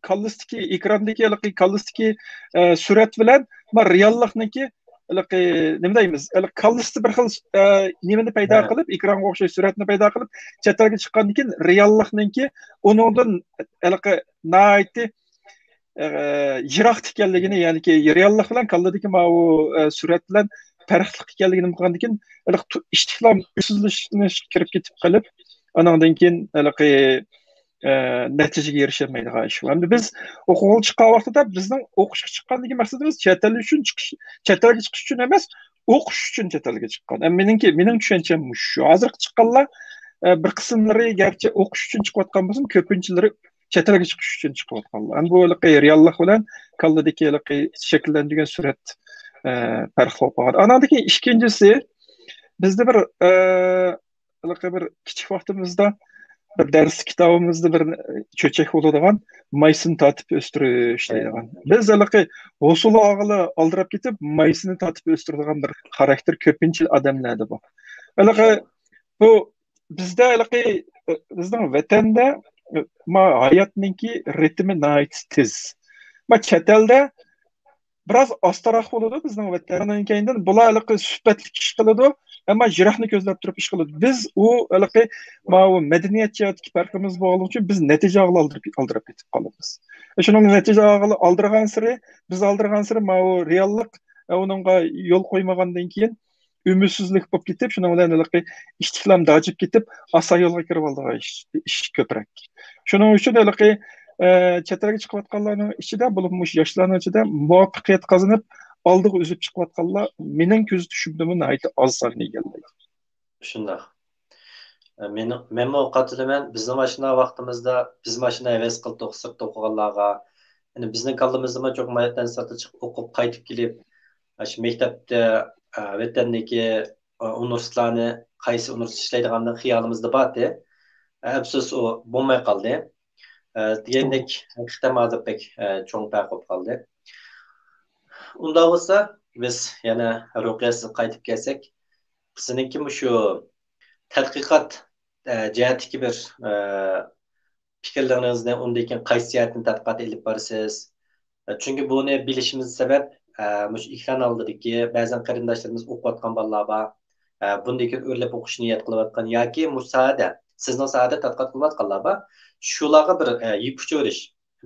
كاللىسىدىكى، ئېكراندىكى ھېلىقى كاللىسىدىكى، ئە، سۈرەت بىلەن، ما، رېئاللىقنىڭكى ھېلىقى، نېمە دەيمىز، ھېلىقى كاللىسىدا بىر خىل، ئە، نېمىنى پەيدا قىلىپ، ئېكرانغا ئوخشاش سۈرەتنى پەيدا قىلىپ، چەت ئەلگە چىققاندىن كېيىن رېئاللىقنىڭكى ئۇنىڭدىن ھېلىقى ناھايىتى، ئە، يىراقتا ئىكەنلىكىنى، يەنىكى رېئاللىق بىلەن كاللىدىكى ماۋۇ، ئە، سۈرەت بىلەن پەرقلىق ئىكەنلىكىنى ئۇققاندىن كېيىن، ھېلىقى ئىشتىكلام ئۈمىدسىزلىنىشكە كىرىپ كېتىپ قېلىپ، ئاناندىن كېيىن ھېلىقى ئە، نەتىجىگە ئېرىشەلمەيدىغان ئىش. ئەمدى بىز ئوقۇغىلى چىققان ۋاقتىدا بىزنىڭ ئوقۇشقا چىققاندىكى مەقسىتىمىز چەت ئەل ئۈچۈن چىقىش، چەت ئەلگە چىقىش ئۈچۈن ئەمەس، ئوقۇش ئۈچۈن چەت ئەلگە چىققان. ئە، مېنىڭكى، مېنىڭ چۈشەنچەم مۇشۇ. ھازىرقى چىققانلار، ئە، بىر قىسىملىرى گەرچە ئوقۇش ئۈچۈن چىقىۋاتقان بولسىمۇ، كۆپىنچىلىرى چەت ئەلگە چىقىش ئۈچۈن چىقىۋاتقانلار. ئەمدى بۇ ھېلىقى رېئاللىق بىلەن كاللىدىكى ھېلىقى شەكىللەندۈرگەن سۈرەت، ئە، پەرقلىق بولۇپ قالغان. ئاناندىن كېيىن ئىككىنچىسى، بىزدە بىر، ئە، ھېلىقى بىر كىچىك ۋاقتىمىزدا بىر دەرس كىتابىمىزدا بىر چۆچەك بولىدىغان مايسىنى تارتىپ ئۆستۈرۈش دەيدىغان. بىز ھېلىقى ھوسۇل ئالغىلى ئالدىراپ كېتىپ، مايسىنى تارتىپ ئۆستۈرىدىغان بىر خاراكتېر كۆپىنچە ئادەملەردە بار. ھېلىقى بۇ بىزدە ھېلىقى، بىزنىڭ ۋەتەندە، ما، ھاياتنىڭكى رىتىمى ناھايىتى تېز. ما، چەت ئەلدە بىراز ئاستىراق بولىدۇ بىزنىڭ ۋەتەندە. ئانىڭ كەينىدىن بۇلار ھېلىقى سۈپەتلىك ئىش قىلىدۇ، ئەمما يىراقنى كۆزلەپ تۇرۇپ ئىش قىلىدۇ. بىز ئۇ ھېلىقى ماۋۇ مەدەنىيەت جەھەتتىكى پەرقىمىز بولغانلىقى ئۈچۈن بىز نەتىجە ئالغىلى ئالدىراپ، ئالدىراپ كېتىپ قالىمىز. شۇنىڭ نەتىجە ئالغىلى ئالدىرىغانسېرى، بىز ئالدىرىغانسېرى ماۋۇ رېئاللىق، ئە، ئۇنىڭغا يول قويمىغاندىن كېيىن ئۈمىدسىزلىك بولۇپ كېتىپ، شۇنىڭ بىلەن ھېلىقى ئىشتىكلام داجىپ كېتىپ، ئاسان يولغا كىرىۋالىدىغان ئىش، ئىش كۆپرەك. شۇنىڭ ئۈچۈن ھېلىقى، ئە، چەت ئەلگە چىقىۋاتقانلارنىڭ ئىچىدە، بولۇپمۇ مۇشۇ ياشلارنىڭ ئىچىدە مۇۋەپپەقىيەت قازىنىپ، ئالدىغا ئۈزۈپ چىقىۋاتقانلار مېنىڭ كۆزىتىشىمدىمۇ ناھايىتى ئاز ساننى ئىگىلەيدۇ. شۇنداق. مېنىڭ، مەنمۇ قاتىلىمەن، بىزنىڭ ماشىنا ۋاقتىمىزدا بىز ماشىنا ھەۋەس قىلدۇق سىرتتا ئوقۇغانلارغا. يەنى بىزنىڭ كاللىمىزدىمۇ چوقۇم ھاياتتىن سىرتتا چىقىپ ئوقۇپ قايتىپ كېلىپ، ئاشۇ مەكتەپتە، ئە، ۋەتەندىكى، ئە، ئۇنىۋېرسىتېتلارنى، قايسى ئۇنىۋېرسىتېتتا ئىشلەيدىغاندىن خىيالىمىزدا بارتى. ئەپسۇس، ئۇ بولماي قالدى. ئە، دېگەندەك، ھەقىقەتەن ھازىر بەك، ئە، چوڭ پەرق بولۇپ قالدى. ئۇنداق بولسا، بىز يەنە رۇقىيە سىزگە قايتىپ كەلسەك، سىزنىڭكى مۇشۇ تەتقىقات، ئە، جەھەتتىكى بىر، ئە، پىكىرلىرىڭىزنى، ئۇندىن كېيىن قايسى جەھەتتىن تەتقىقات ئېلىپ بارىسىز؟ چۈنكى بۇنى بىلىشىمىز سەۋەب، ئە، مۇشۇ ئېكران ئالدىدىكى بەزەن قېرىنداشلىرىمىز ئوقۇۋاتقان بالىلار بار. ئە، بۇندىن كېيىن ئۆرلەپ ئوقۇش نىيەت قىلىۋاتقان ياكى مۇشۇ ساھەدە، سىزنىڭ ساھەدە تەتقىقات قىلىۋاتقانلار بار. شۇلارغا بىر، ئە، يىپ ئۇچى بېرىش.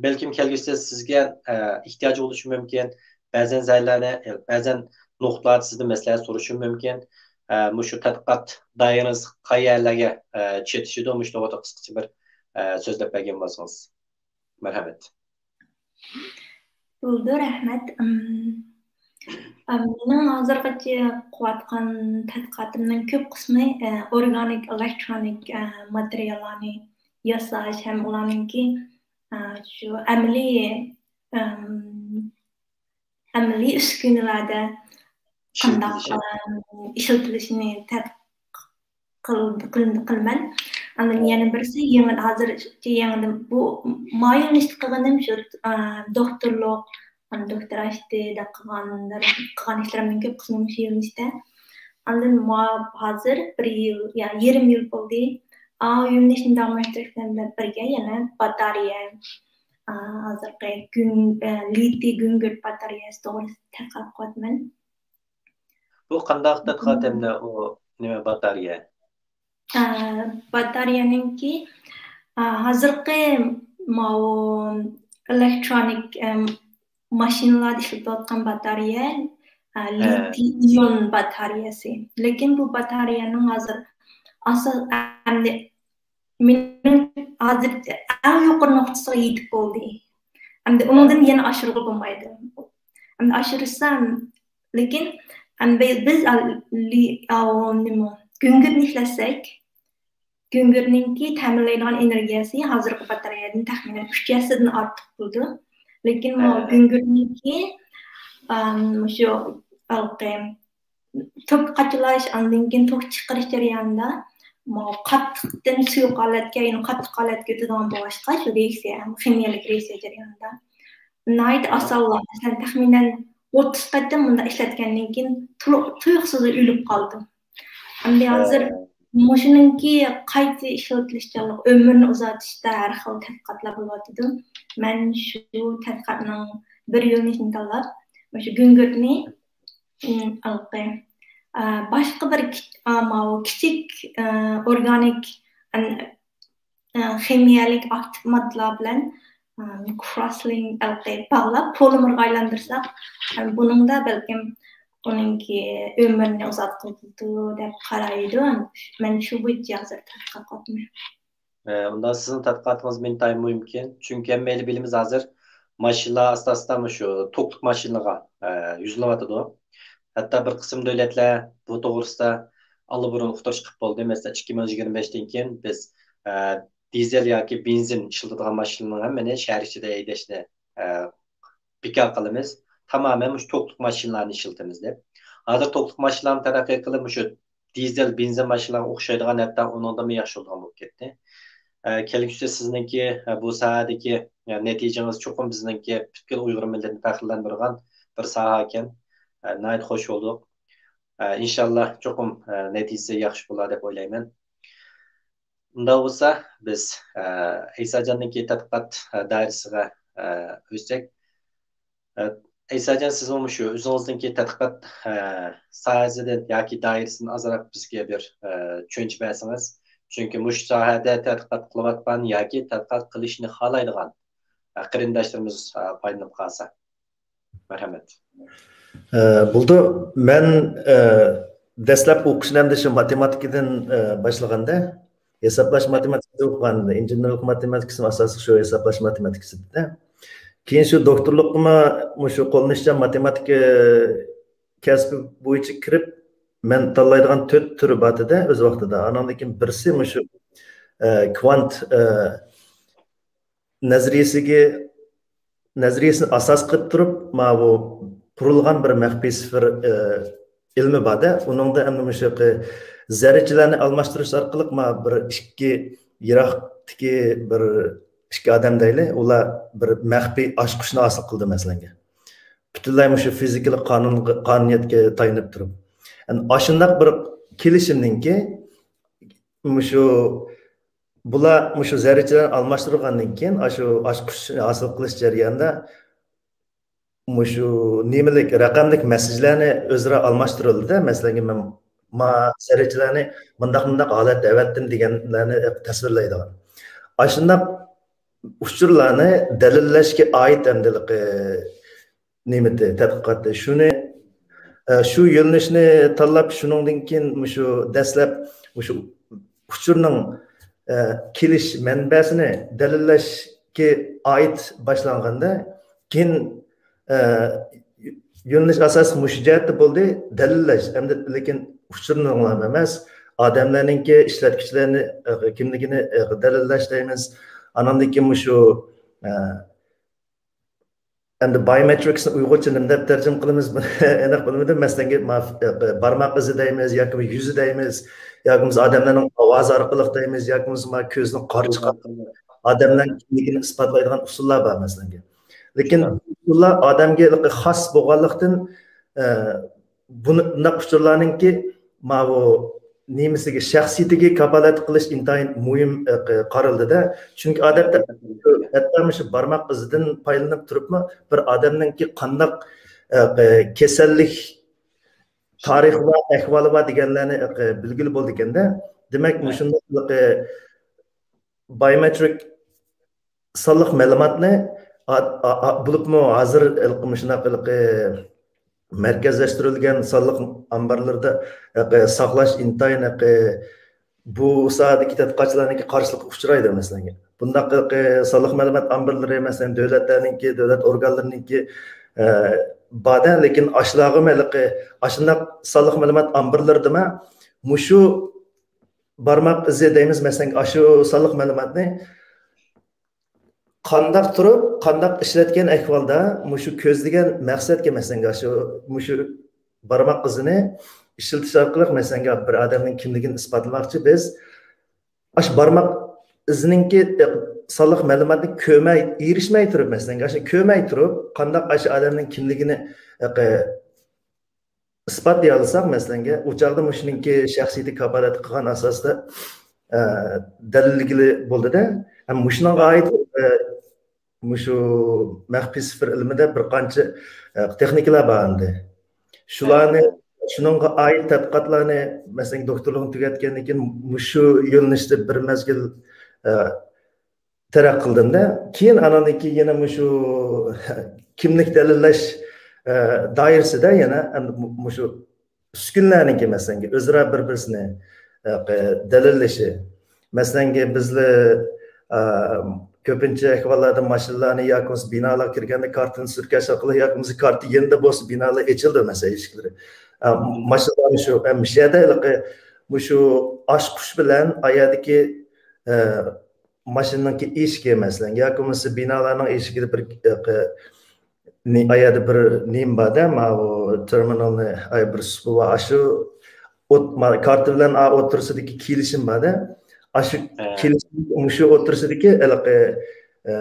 بەلكىم كەلگۈسىدە سىزگە، ئە، ئېھتىياج بولۇشى مۇمكىن. بەزەن جايلارنى، بەزەن نۇقتىلاردا سىزدىن مەسلىھەت سورىشى مۇمكىن. ئە، مۇشۇ تەتقىقات دائىرىڭىز قايەرلەرگە، ئە، چېتىشىدۇ؟ مۇشۇ توغرىدا قىسقىچە بىر، ئە، سۆزلەپ بەرگەن بولسىڭىز. مەرھەمەت. بولىدۇ، رەھمەت. ئىم، ئىم، مېنىڭ ھازىرغىچە قىلىۋاتقان تەتقىقاتىمنىڭ كۆپ قىسمى، ئە، ئورگانىك ئېلېكترونىك، ئە، ماتېرىياللارنى ياساش ھەم ئۇلارنىڭكى، ئە، شۇ ئەمەلىي، ئىم، ئەمەلىي ئۈسكۈنىلەردە قانداق، ئىشلىتىلىشى. ئىم، ئىشلىتىلىشىنى تەتقىق قىل-، قىل-، قىلىمەن. ئاندىن يەنە بىرسى يېڭى، ھازىر يېڭىدىن بۇ ما يۆنىلىشتە قىلغىنىم شۇ، ئا، دوختۇرلۇق، ئاندىن دوكتورا ئىشى دەپ قىلغانلىرىم، قىلغان ئىشلىرىمنىڭ كۆپ قىسمى مۇشۇ يۆنىلىشتە. ئاندىن ما-، ھازىر بىر يىل، يا يېرىم يىل بولدى. ئا، يۆنىلىشنى داۋاملاشتۇرۇش بىلەن بىرگە يەنە باتارېيە، ئا، ھازىرقى گۈڭ-، ئە، لىتىي گۈڭگۈرت باتارېيەسى توغرىسىدا تەتقىقات قىلىۋاتىمەن. بۇ قانداق تەتقىقات ھەمدە ئۇ نېمە باتارېيە؟ ئە، باتارېيەنىڭكى، ئە، ھازىرقى ماۋۇ ئېلېكترونىك، ئە، ماشىنىلاردا ئىشلىتىلىۋاتقان باتارېيە، ئە، ھە. لىتىي ئىيون باتارېيەسى. لېكىن بۇ باتارېيەنىڭ ھازىر ئاساس، ئەمدى مېنىڭ ھازىر ئەڭ يۇقىرى نۇقتىسىغا يېتىپ بولدى. ئەمدى ئۇنىڭدىن يەنە ئاشۇرغىلى بولمايدۇ. ئەمدى ئاشۇرسام، لېكىن، ئەمدى بىز، ئا، لى-، ئاۋۇ نېمە، گۈڭگۈرنى ئىشلەتسەك، گۈڭگۈرنىڭكى تەمىنلەيدىغان ئېنېرگىيەسى ھازىرقى باتارېيەدىن تەخمىنەن ئۈچ ھەسسىدىن ئارتۇق بولىدۇ. لېكىن بۇ ھە. گۈڭگۈرنىڭكى، ئام، مۇشۇ ھېلىقى توك قاچىلاش، ئاندىن كېيىن توك چىقىرىش جەريانىدا مۇ-، قاتتىقتىن سۇيۇق ھالەتكە، يەنە قاتتىق ھالەتكە ئۆتىدىغان بولغاچقا، شۇ رېئاكسىيە، خىمىيەلىك رېئاكسىيە جەريانىدا ناھايىتى ئاسانلا، مەسىلەن، تەخمىنەن ئوتتۇز قېتىم مۇنداق ئىشلەتكەندىن كېيىن تۇلۇق-، تۇيۇقسىزلا ئۆلۈپ قالىدۇ. ئەمدى ھازىر، ھە. مۇشۇنىڭكى قايتا ئىشلىتىلىشچانلىقى، ئۆمرىنى ئۇزارتىشتا ھەر خىل تەتقىقاتلار بولۇۋاتىدۇ. مەن شۇ تەتقىقاتنىڭ بىر يۆنىلىشىنى تاللاپ، مۇشۇ گۈڭگۈرتنى، ئىم، ھېلىقى، ئا، باشقا بىر كىچ-، ئا، ماۋۇ كىچىك، ئا، ئورگانىك، ئەن-، ئا، خىمىيەلىك ئاكتىپ ماددىلار بىلەن، ئا، كروسلىنك ھېلىقى باغلاپ، پولىمېرغا ئايلاندۇرساق، ئا، بۇنىڭدا بەلكىم ئۇنىڭكى ئۆمرىنى ئۇزارتقىلى بولىدۇ دەپ قارايدۇ. مەن شۇ بويىچە ھازىر تەتقىقات قىلىۋاتىمەن. ئە، ئۇنداق سىزنىڭ تەتقىقاتىڭىز ئىنتايىن مۇھىمكەن. چۈنكى ھەممەيلى بىلىمىز ھازىر ماشىنىلار ئاستا-ئاستا مۇشۇ توكلۇق ماشىنىلارغا، ئە، يۈزلىنىۋاتىدۇ. ھەتتا بىر قىسىم دۆلەتلەر بۇ توغرىسىدا ئاللىبۇرۇن ئۇقتۇرۇش قىلىپ بولدى. مەسىلەن، ئىككى مىڭ يىگىرمە بەشتىن كېيىن بىز، ئە، دىزېل ياكى بېنزىن ئىشلىتىدىغان ماشىنىلارنىڭ ھەممىنى شەھەر ئىچىدە ھەيدەشنى، ئە، بىكار قىلىمىز. تامامەن مۇشۇ توكلۇق ماشىنىلارنى ئىشلىتىمىز دەپ. ھازىر توكلۇق ماشىنىلارمۇ تەرەققىي قىلىپ، مۇشۇ دىزېل، بېنزىن ماشىنىلارغا ئوخشايدىغان، ھەتتا ئۇنىڭدىنمۇ ياخشى بولىدىغان بولۇپ كەتتى. ئە، كەلگۈسىدە سىزنىڭكى، ئە، بۇ ساھەدىكى، ئە، نەتىجىڭىز چوقۇم بىزنىڭكى پۈتكۈل ئۇيغۇر مىللىتىنى پەخىرلەندۈرىدىغان بىر ساھە ئىكەن. ئە، ناھايىتى خوش بولدۇق. ئە، ئىنشاللا چوقۇم، ئە، نەتىجىسى ياخشى بولار دەپ ئويلايمەن. ئۇنداق بولسا، بىز، ئە، ئەيساجاننىڭكى تەتقىقات، ئە، دائىرىسىغا، ئە، ئۆتسەك. ئە، ئەيساجان، سىزمۇ مۇشۇ ئۆزىڭىزنىڭكى تەتقىقات، ئە، ساھەسىدىن ياكى دائىرىسىدىن ئازراق بىزگە بىر، ئە، چۈشەنچە بەرسىڭىز. چۈنكى مۇشۇ ساھەدە تەتقىقات قىلىۋاتقان ياكى تەتقىقات قىلىشنى خالايدىغان، ئە، قېرىنداشلىرىمىز، ئە، پايدىلىنىپ قالسا. مەرھەمەت. ئە، بولىدۇ. مەن، ئە، دەسلەپ ئوقۇشنى ئەمدى شۇ ماتېماتىكىدىن، ئە، باشلىغاندا، ھېسابلاش ماتېماتىكىسى ئوقۇغاندا، ئىنژېنېرلىق ماتېماتىكىسىنى ئاساسلىق شۇ ھېسابلاش ماتېماتىكىسىدە. كېيىن شۇ دوكتورلۇققىمۇ مۇشۇ قوللىنىشچان ماتېماتىكا كەسپى بويىچە كىرىپ، مەن تاللايدىغان تۆت تۈرى بار ئىدى ئۆز ۋاقتىدا. ئانىڭدىن كېيىن بىرسى مۇشۇ، ئە، كۋانت، ئە، نەزەرىيەسىگە، نەزەرىيەسىنى ئاساس قىلىپ تۇرۇپ، ماۋۇ قۇرۇلغان بىر مەخپىي سىفىر، ئە، ئىلمى بار-دە. ئۇنىڭدا ئەمدى مۇشۇ ق-، زەررىچىلەرنى ئالماشتۇرۇش ئارقىلىق ما بىر ئىككى يىراقتىكى بىر ئىككى ئادەم دەيلى، ئۇلار بىر مەخپىي ئاچقۇچنى ھاسىل قىلدى، مەسىلەنگە. پۈتۈنلەي مۇشۇ فىزىكىلىق قانۇنغا، قانۇنىيەتكە تايىنىپ تۇرۇپ. ئەمدى ئاشۇنداق بىر كېلىشىمنىڭكى مۇشۇ، بۇلار مۇشۇ زەررىچىلەرنى ئالماشتۇرغاندىن كېيىن، ئاشۇ ئاچقۇچ ھاسىل قىلىش جەريانىدا مۇشۇ نېمىلىك، رەقەملىك مەسسىجلەرنى ئۆزئارا ئالماشتۇرۇلدى-دە، مەسىلەن، مەن ما زەررىچىلەرنى مۇنداق، مۇنداق ھالەتتە ئەۋەتتىم دېگەنلەرنى تەسۋىرلەيدىغان. ئاشۇنداق ئۇچۇرلارنى دەلىللەشكە ئائىت ئەمدىلىقى نېمىتى، تەتقىقاتى. شۇنى، ئە، شۇ يۆنىلىشنى تاللاپ، شۇنىڭدىن كېيىن مۇشۇ دەسلەپ مۇشۇ ئۇچۇرنىڭ، ئە، كېلىش مەنبەسىنى دەلىللەشكە ئائىت باشلانغاندا، كېيىن، ئە، يۆنىلىش ئاساسلىق مۇشۇ جەھەتتە بولدى، دەلىللەش. ئەمدى لېكىن ئۇچۇرنىڭلا ئەمەس، ئادەملەرنىڭكى ئىشلەتكۈچىلەرنى، ئە، كىملىكىنى، ئە، دەلىللەش دەيمىز. ئاناندىن كېيىن مۇشۇ، ئە، ئەمدى بايومېترىكسنى ئۇيغۇرچە نېمە دەپ تەرجىمە قىلىمىز؟ ئېنىق بىلمىدىم. مەسىلەن، ما-، بارماق ئىزى دەيمىز ياكى يۈزى دەيمىز ياكى بولمىسا ئادەملەرنىڭ ئاۋازى ئارقىلىق دەيمىز ياكى بولمىسا ما كۆزنىڭ قارىچىقى، ئادەمنىڭ كىملىكىنى ئىسپاتلايدىغان ئۇسۇللار بار، مەسىلەن. لېكىن ئۇسۇللار ئادەمگە خاس بولغانلىقتىن، ئە، بۇنى، بۇنداق ئۇچۇرلارنىڭكى ماۋۇ نېمىسىگە، شەخسىيىتىگە كاپالەتلىك قىلىش ئىنتايىن مۇھىم، ئە، قارىلىدۇ-دە. چۈنكى ئادەتتە ھەتتا مۇشۇ بارماق ئىزىدىن پايدىلىنىپ تۇرۇپمۇ بىر ئادەمنىڭكى قانداق، ئە، كېسەللىك تارىخى بار، ئەھۋالى بار دېگەنلەرنى، ئە، بىلگىلى بولىدىكەن-دە. دېمەك، مۇشۇنداق بايومېترىك سانلىق مەلۇماتنى ئا-، ئا-، ئا-، بولۇپمۇ ھازىر ھېلىقى مۇشۇنداق ھېلىقى مەركەزلەشتۈرۈلگەن سانلىق ئامبارلىرىدا ھېلىقى ساقلاش ئىنتايىن ھېلىقى بۇ ساھەدىكى تەتقىقاتچىلارنىڭكى قارشىلىققا ئۇچرايدۇ، مەسىلەن. بۇنداق ھېلىقى سانلىق مەلۇمات ئامبارلىرى، مەسىلەن، دۆلەتلەرنىڭكى، دۆلەت ئورگانلىرىنىڭكى، ئە، بار-دە، لېكىن ئاشۇلارغىمۇ ھېلىقى ئاشۇنداق سانلىق مەلۇمات ئامبارلىرىدىمۇ مۇشۇ بارماق ئىزى دەيمىز، مەسىلەن، ئاشۇ سانلىق مەلۇماتنى قانداق تۇرۇپ، قانداق ئىشلەتكەن ئەھۋالدا مۇشۇ كۆزلىگەن مەقسەتكە، مەسىلەن، شۇ، مۇشۇ بارماق ئىزىنى ئىشلىتىش ئارقىلىق، مەسىلەن، بىر ئادەمنىڭ كىملىكىنى ئىسپاتلىماقچى بىز. ئاشۇ بارماق ئىزىنىڭكى، ئە، سانلىق مەلۇماتنى كۆرمەي، ئېرىشمەي تۇرۇپ، مەسىلەن، ئاشۇ كۆرمەي تۇرۇپ، قانداق ئاشۇ ئادەمنىڭ كىملىكىنى، ئە، ئىسپاتلىيالىساق، مەسىلەنگە، ئۇ چاغدا مۇشۇنىڭكى شەخسىيىتى كاپالەتلىك قىلغان ئاساستا، ئە، دەلىللىگىلى بولدى-دە. ھەم مۇشۇنىڭغا ئائىت، ئە، مۇشۇ مەخپىي سىفىر ئىلمىدە بىر قانچە، ئە، تېخنىكىلار بار ئەمدى. شۇلارنى، شۇنىڭغا ئائىت تەتقىقاتلارنى، مەسىلەن، دوكتورلۇقنى تۈگەتكەندىن كېيىن مۇشۇ يۆنىلىشتە بىر مەزگىل، ئە، تەرەققىي قىلدىم-دە. كېيىن ئاناندىن كېيىن يەنە مۇشۇ كىملىك دەلىللەش، ئە، دائىرىسىدە يەنە ئەمدى مۇ-، مۇشۇ ئۈسكۈنىلەرنىڭكى، مەسىلەنگە، ئۆزئارا بىر-بىرسىنى، ئە، دەلىللىشى. مەسىلەنگە، بىزلەر، ئە، كۆپىنچە ئەھۋاللاردا ماشىنىلارنى ياكى بولمىسا بىنالارغا كىرگەندە كارتىنى سۈركەش ئارقىلىق ياكى بولمىسا كارتا يېنىدا بولسا بىنالار ئېچىلىدۇ، مەسىلەن، ئىشىكلىرى. ئە، ماشىنىلارنى شۇ، ئە، مۇشۇ يەردە ھېلىقى مۇشۇ ئاچقۇچ بىلەن ئايەردىكى، ئە، ماشىنىنىڭكى ئىشىكى، مەسىلەن، ياكى بولمىسا بىنالارنىڭ ئىشىكىدە بىر، ئە، نى-، ئايەردە بىر نېمە بار-دە، ماۋۇ تېرمىنالنى، ئاي، بىر سۇپا بار. ئاشۇ ئوت-، ما-، كارتا بىلەن ئا ئوتتۇرىسىدىكى كېلىشىم بار-دە. ئاشۇ ھە. كېلىشىم، مۇشۇ ئوتتۇرىسىدىكى ھېلىقى، ئە،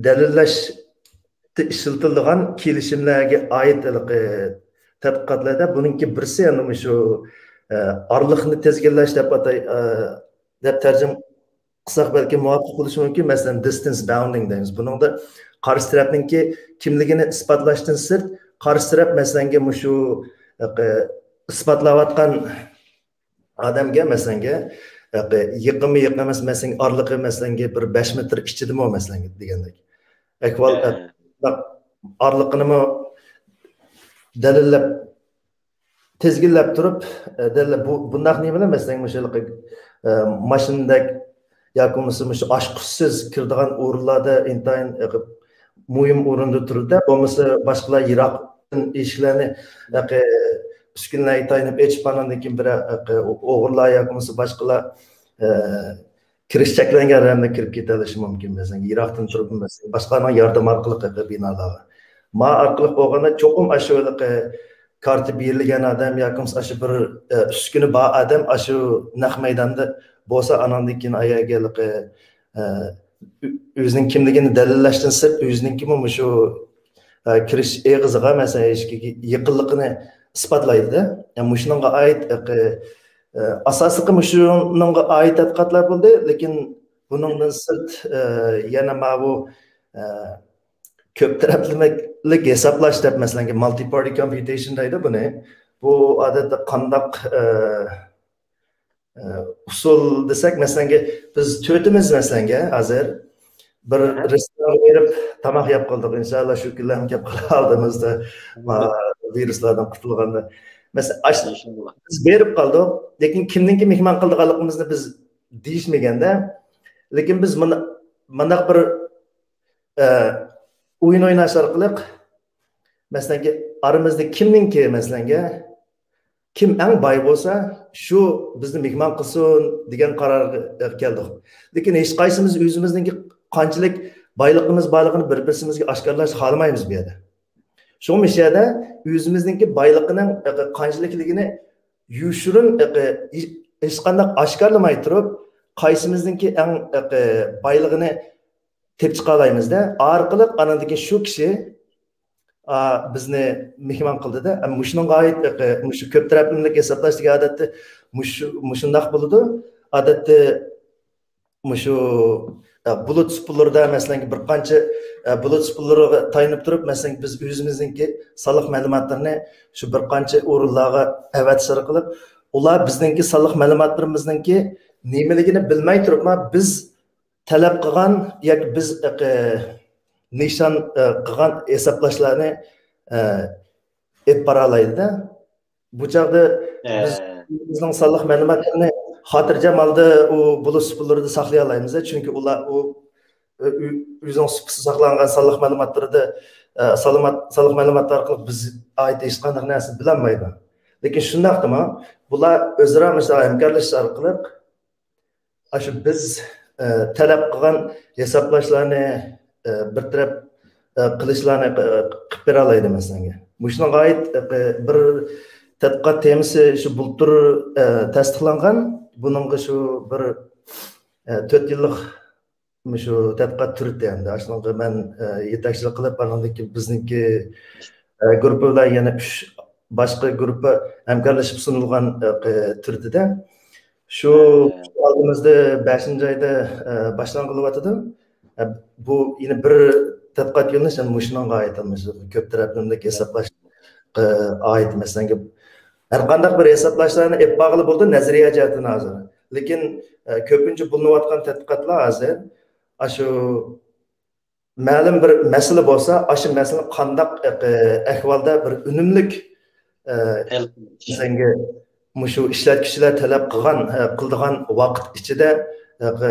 دەلىللەشتە ئىشلىتىلىدىغان كېلىشىملەرگە ئائىت ھېلىقى تەتقىقاتلاردا بۇنىڭكى بىرسى، يەنى مۇشۇ، ئە، ئارىلىقنى تىزگىنلەش دەپ ئاتاي-، ئە، دەپ تەرجىمە قىلساق بەلكىم مۇۋاپىق بولۇشى مۇمكىن. مەسىلەن، distance bounding دەيمىز. بۇنىڭدا قارشى تەرەپنىڭكى كىملىكىنى ئىسپاتلاشتىن سىرت، قارشى تەرەپ، مەسىلەنگە، مۇشۇ، ئە، ئىسپاتلاۋاتقان ئادەمگە، مەسىلەنگە، يېقىنمۇ يېقىن ئەمەس، مەسىلەنگە، ئارىلىقى، مەسىلەنگە، بىر بەش مېتىر ئىچىدىمۇ، مەسىلەنگە، دېگەندەك. ئەھۋال، ئارىلىقىنىمۇ دەلىللەپ، تىزگىنلەپ تۇرۇپ، دەلىل-، بۇ، بۇنداق نېمىلەر، مەسىلەن، مۇشۇ، ماشىنىدەك ياكى بولمىسا مۇشۇ ئاچقۇچسىز كىرىدىغان ئورۇنلاردا ئىنتايىن مۇھىم ئورۇندا تۇرىدۇ. بولمىسا باشقىلار يىراقتىن ئىشىكلەرنى، ھېلىقى ئۈسكۈنىلەرگە تايىنىپ ئېچىپ، ئاندىن كېيىن بىر، ھېلىقى ئوغرىلار ياكى بولمىسا باشقىلار، ئە، كىرىش چەكلەنگەن رەمدە كىرىپ كېتەلىشى مۇمكىن. مەسىلەن، يىراقتىن تۇرۇپ، مەسىلەن، باشقىلارنىڭ ياردىمى ئارقىلىق ھېلىقى بىنالارغا. ما ئارقىلىق بولغاندا چوقۇم ئاشۇ ھېلىقى كارتا بېرىلگەن ئادەم ياكى بولمىسا ئاشۇ بىر، ئە، ئۈسكۈنە بار ئادەم ئاشۇ نەق مەيداندا بولسا، ئاناندىن كېيىن ئايەرگە ھېلىقى ئە، ئۆ-، ئۆزىنىڭ كىملىكىنى دەلىللەشتىن سىرت، ئۆزىنىڭكىمۇ مۇشۇ، ئە، كىرىش ئېغىزىغا، مەسىلەن، ئىشىكىگە يېقىنلىقىنى ئىسپاتلايدۇ-دە. يا، مۇشۇنىڭغا ئائىت، ئە، ئە، ئاساسلىقى مۇشۇنىڭغا ئائىت تەتقىقاتلار بولدى، لېكىن بۇنىڭدىن سىرت، ئە، يەنە ماۋۇ، ئە، كۆپ تەرەپلىمىلىك ھېسابلاش دەپ، مەسىلەن، multi party computation دەيدۇ بۇنى. بۇ ئادەتتە قانداق، ئە، ئۇسۇل دېسەك، مەسىلەنگە، بىز تۆتىمىز، مەسىلەنگە، ھازىر بىر رېستورانغا بېرىپ تاماق يەپ قالدۇق. ئىنشاللا شۇ كۈنلەرمۇ كەپ قالار ئالدىمىزدا، ما، ۋىرۇسلاردىن قۇتۇلغاندا. مەسىلەن، ئاش-، بىز بېرىپ قالدۇق، لېكىن كىمنىڭكى مېھمان قىلىدىغانلىقىمىزنى بىز دېيىشمىگەندە، لېكىن بىز مانا-، مانداق بىر، ئە، ئويۇن ئويناش ئارقىلىق، مەسىلەنگە، ئارىمىزدا كىمنىڭكى، مەسىلەنگە، كىم ئەڭ باي بولسا، شۇ بىزنى مېھمان قىلسۇن دېگەن قارارغا كەلدۇق. لېكىن ھېچقايسىمىز ئۆزىمىزنىڭكى قانچىلىك بايلىقىمىز بارلىقىنى بىر-، بىرسىمىزگە ئاشكارىلاشنى خالىمايمىز بۇ يەردە. شۇڭا مۇشۇ يەردە ئۆزىمىزنىڭكى بايلىقىنىڭ قانچىلىكلىكىنى يوشۇرۇن، ھېچقانداق ئاشكارىلىماي تۇرۇپ، قايسىمىزنىڭكى ئەڭ بايلىقىنى تېپىپ چىقالايمىز-دە، ئارقىلىق ئانىڭدىن كېيىن شۇ كىشى، ئا، بىزنى مېھمان قىلدى-دە. ئەمما مۇشۇنىڭغا ئائىت، ئە، مۇشۇ كۆپ تەرەپلىمىلىك ھېسابلاش دېگەن ئادەتتە مۇشۇ، مۇشۇنداق بولىدۇ. ئادەتتە مۇشۇ، ئە، بۇلۇت سۇپىلىرىدا، مەسىلەن، بىر قانچە، ئە، بۇلۇت سۇپىلىرىغا تايىنىپ تۇرۇپ، مەسىلەن، بىز ئۆزىمىزنىڭكى سانلىق مەلۇماتلىرىنى شۇ بىر قانچە ئورۇنلارغا ئەۋەتىش ئارقىلىق، ئۇلار بىزنىڭكى سانلىق مەلۇماتلىرىمىزنىڭكى نېمىلىكىنى بىلمەي تۇرۇپلا، بىز تەلەپ قىلغان ياكى بىز، ئە، نىشان، ئە، قىلغان ھېسابلاشلارنى، ئە، ئېلىپ بارالايدۇ-دە. بۇ چاغدا بىز ئۆزىمىزنىڭ سانلىق مەلۇماتلىرىنى خاتىرجەم ھالدا ئۇ بۇلۇت سۇپىلىرىدا ساقلىيالايمىز-دە، چۈنكى ئۇلار ئۇ، ئۆ-، ئۆ-، ئۆزىنىڭ سۇپىسى ساقلانغان سانلىق مەلۇماتلىرىدا، ئە، سانلىق-، سانلىق مەلۇماتلار ئارقىلىق بىز ئائىت ھېچقانداق نەرسە بىلەلمەيدۇ. لېكىن شۇنداقتىمۇ، بۇلار ئۆزئارا مۇشۇنداق ھەمكارلىشىش ئارقىلىق، ئاشۇ بىز، ئە، تەلەپ قىلغان ھېسابلاشلارنى، ئە، بىر تەرەپ، ئە، قىلىشلارنى، ئە، قىلىپ بېرەلەيدۇ، مەسىلەن. مۇشۇنىڭغا ئائىت، ئە، بىر تەتقىقات تېمىسى شۇ بۇلتۇر، ئە، تەستىقلانغان. بۇنىڭغا شۇ بىر، ئە، تۆت يىللىق مۇشۇ تەتقىقات تۈرتتى ئەمدى. ئاشۇنىڭغا مەن، ئە، يېتەكچىلىك قىلىپ، ئانىڭدىن كېيىن بىزنىڭكى ئە، گۇرۇپپا بىلەن يەنە ئۈچ باشقا گۇرۇپپا ھەمكارلىشىپ سۇنۇلغان، ئە، تۈردە. شۇ ئالدىمىزدا بەشىنچى ئايدا، ئە، باشلانغىلى بولۇۋاتىدۇ. ئە، بۇ يەنە بىر تەتقىقات يۆنىلىش، يەنى مۇشۇنىڭغا ئائىت، مۇشۇ كۆپ تەرەپلىمىلىك ھېسابلاشقا ئائىت. مەسىلەن، ھەر قانداق بىر ھېسابلاشلارنى ئېلىپ بارغىلى بولىدۇ نەزەرىيە جەھەتتىن ھازىر. لېكىن، ئە، كۆپىنچە بولۇنۇۋاتقان تەتقىقاتلار ھازىر ئاشۇ مەلۇم بىر مەسىلە بولسا، ئاشۇ مەسىلىنى قانداق، ئە، ئەھۋالدا بىر ئۈنۈملۈك، ئە، ھەل قىلىش. مەسىلەنگە، مۇشۇ ئىشلەتكۈچىلەر تەلەپ قىلغان، ئە، قىلىدىغان ۋاقىت ئىچىدە، ئە،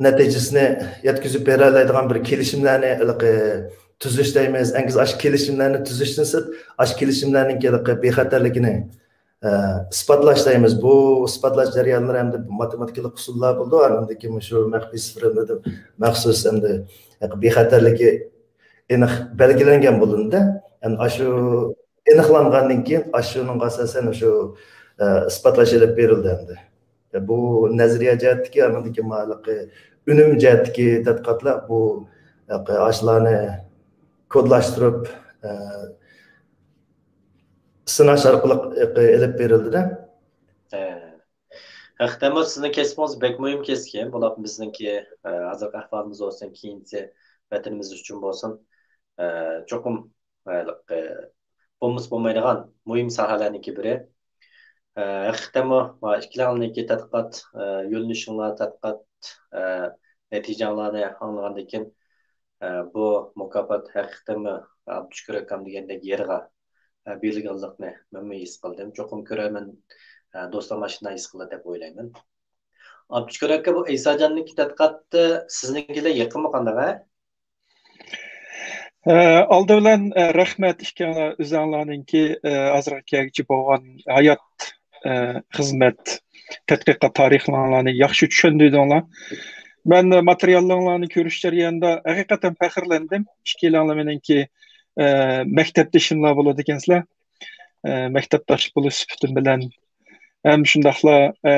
نەتىجىسىنى يەتكۈزۈپ بېرەلەيدىغان بىر كېلىشىملەرنى ھېلىقى تۈزۈشلەيمىز. ئەنگىز ئاشۇ كېلىشىملەرنى تۈزۈشتىن سىرت، ئاشۇ كېلىشىملەرنىڭ ھېلىقى بىخەتەرلىكىنى، ئە، ئىسپاتلاشلايمىز. بۇ ئىسپاتلاش جەريانلىرى ھەمدە ماتېماتىكىلىق ئۇسۇللار بولىدۇ. ئاندىن كېيىن مۇشۇ مەخپىي سىفىرلىرىدا مەخسۇس ھەمدە بىخەتەرلىكى ئېنىق بەلگىلەنگەن بولۇنىدۇ. يەنى ئاشۇ ئېنىقلانغاندىن كېيىن، ئاشۇنىڭغا ئاساسەن شۇ، ئە، ئىسپاتلاش ئېلىپ بېرىلدى ئەمدى. ئە، بۇ نەزەرىيە جەھەتتىكى، ئاندىن كېيىن ماۋۇ ئۈنۈم جەھەتتىكى تەتقىقاتلار بۇ، ئە، ئاشۇلارنى كودلاشتۇرۇپ، ئە، سىناش ئارقىلىق، ئە، ئېلىپ بېرىلدى-دە. ھە. ھەقىقەتەنمۇ سىزنىڭ كەسپىڭىز بەك مۇھىم كەسىپ ئىكەن. بۇلار بىزنىڭكى، ئە، ھازىرقى ئەھۋالىمىز بولسۇن، كېيىنكى ۋەتىنىمىز ئۈچۈن بولسۇن، ئە، چوقۇم، ئە، بولمىسا بولمايدىغان مۇھىم ساھەلەرنىڭكى بىرى. ئە، ھەقىقەتەنمۇ، ما، ئىككىلەڭلارنىڭكى تەتقىقات، ئە، يۆنىلىشىڭلار، تەتقىقات، ئە، نەتىجەڭلارنى ئاڭلىغاندىن كېيىن، ئە، بۇ مۇكاپات ھەقىقەتەنمۇ ئابدۇشۈكۈر ئاكام دېگەندەك يېرىغا، ئە، بېرىلگەنلىكىنى مەنمۇ ھېس قىلدىم. چوقۇم كۆرەرمەن، ئە، دوستلار ماشىنا ھېس قىلىدۇ دەپ ئويلايمەن. ئابدۇشۈكۈر ئاكا، بۇ ئەيساجاننىڭكى تەتقىقاتى سىزنىڭكى بىلەن يېقىنمۇ قانداق، ھە؟ ئە، ئالدى بىلەن، ئە، رەھمەت ئىككىڭلار ئۆزۈڭلارنىڭكى، ئە، ھازىرغا كەلگۈچە بولغان ھايات، ئە، خىزمەت، تەتقىقات تارىخىڭلارنى ياخشى چۈشەندۈردۈڭلار. مەن ماتېرىياللىرىڭلارنى كۆرۈش جەريانىدا ھەقىقەتەن پەخىرلەندىم. ئىككىلەڭلار مېنىڭكى، ئە، مەكتەپدىشىملار بولىدىكەنسىلەر. ئە، مەكتەپداش بولۇش سۈپىتىم بىلەن ھەم شۇنداقلا، ئە،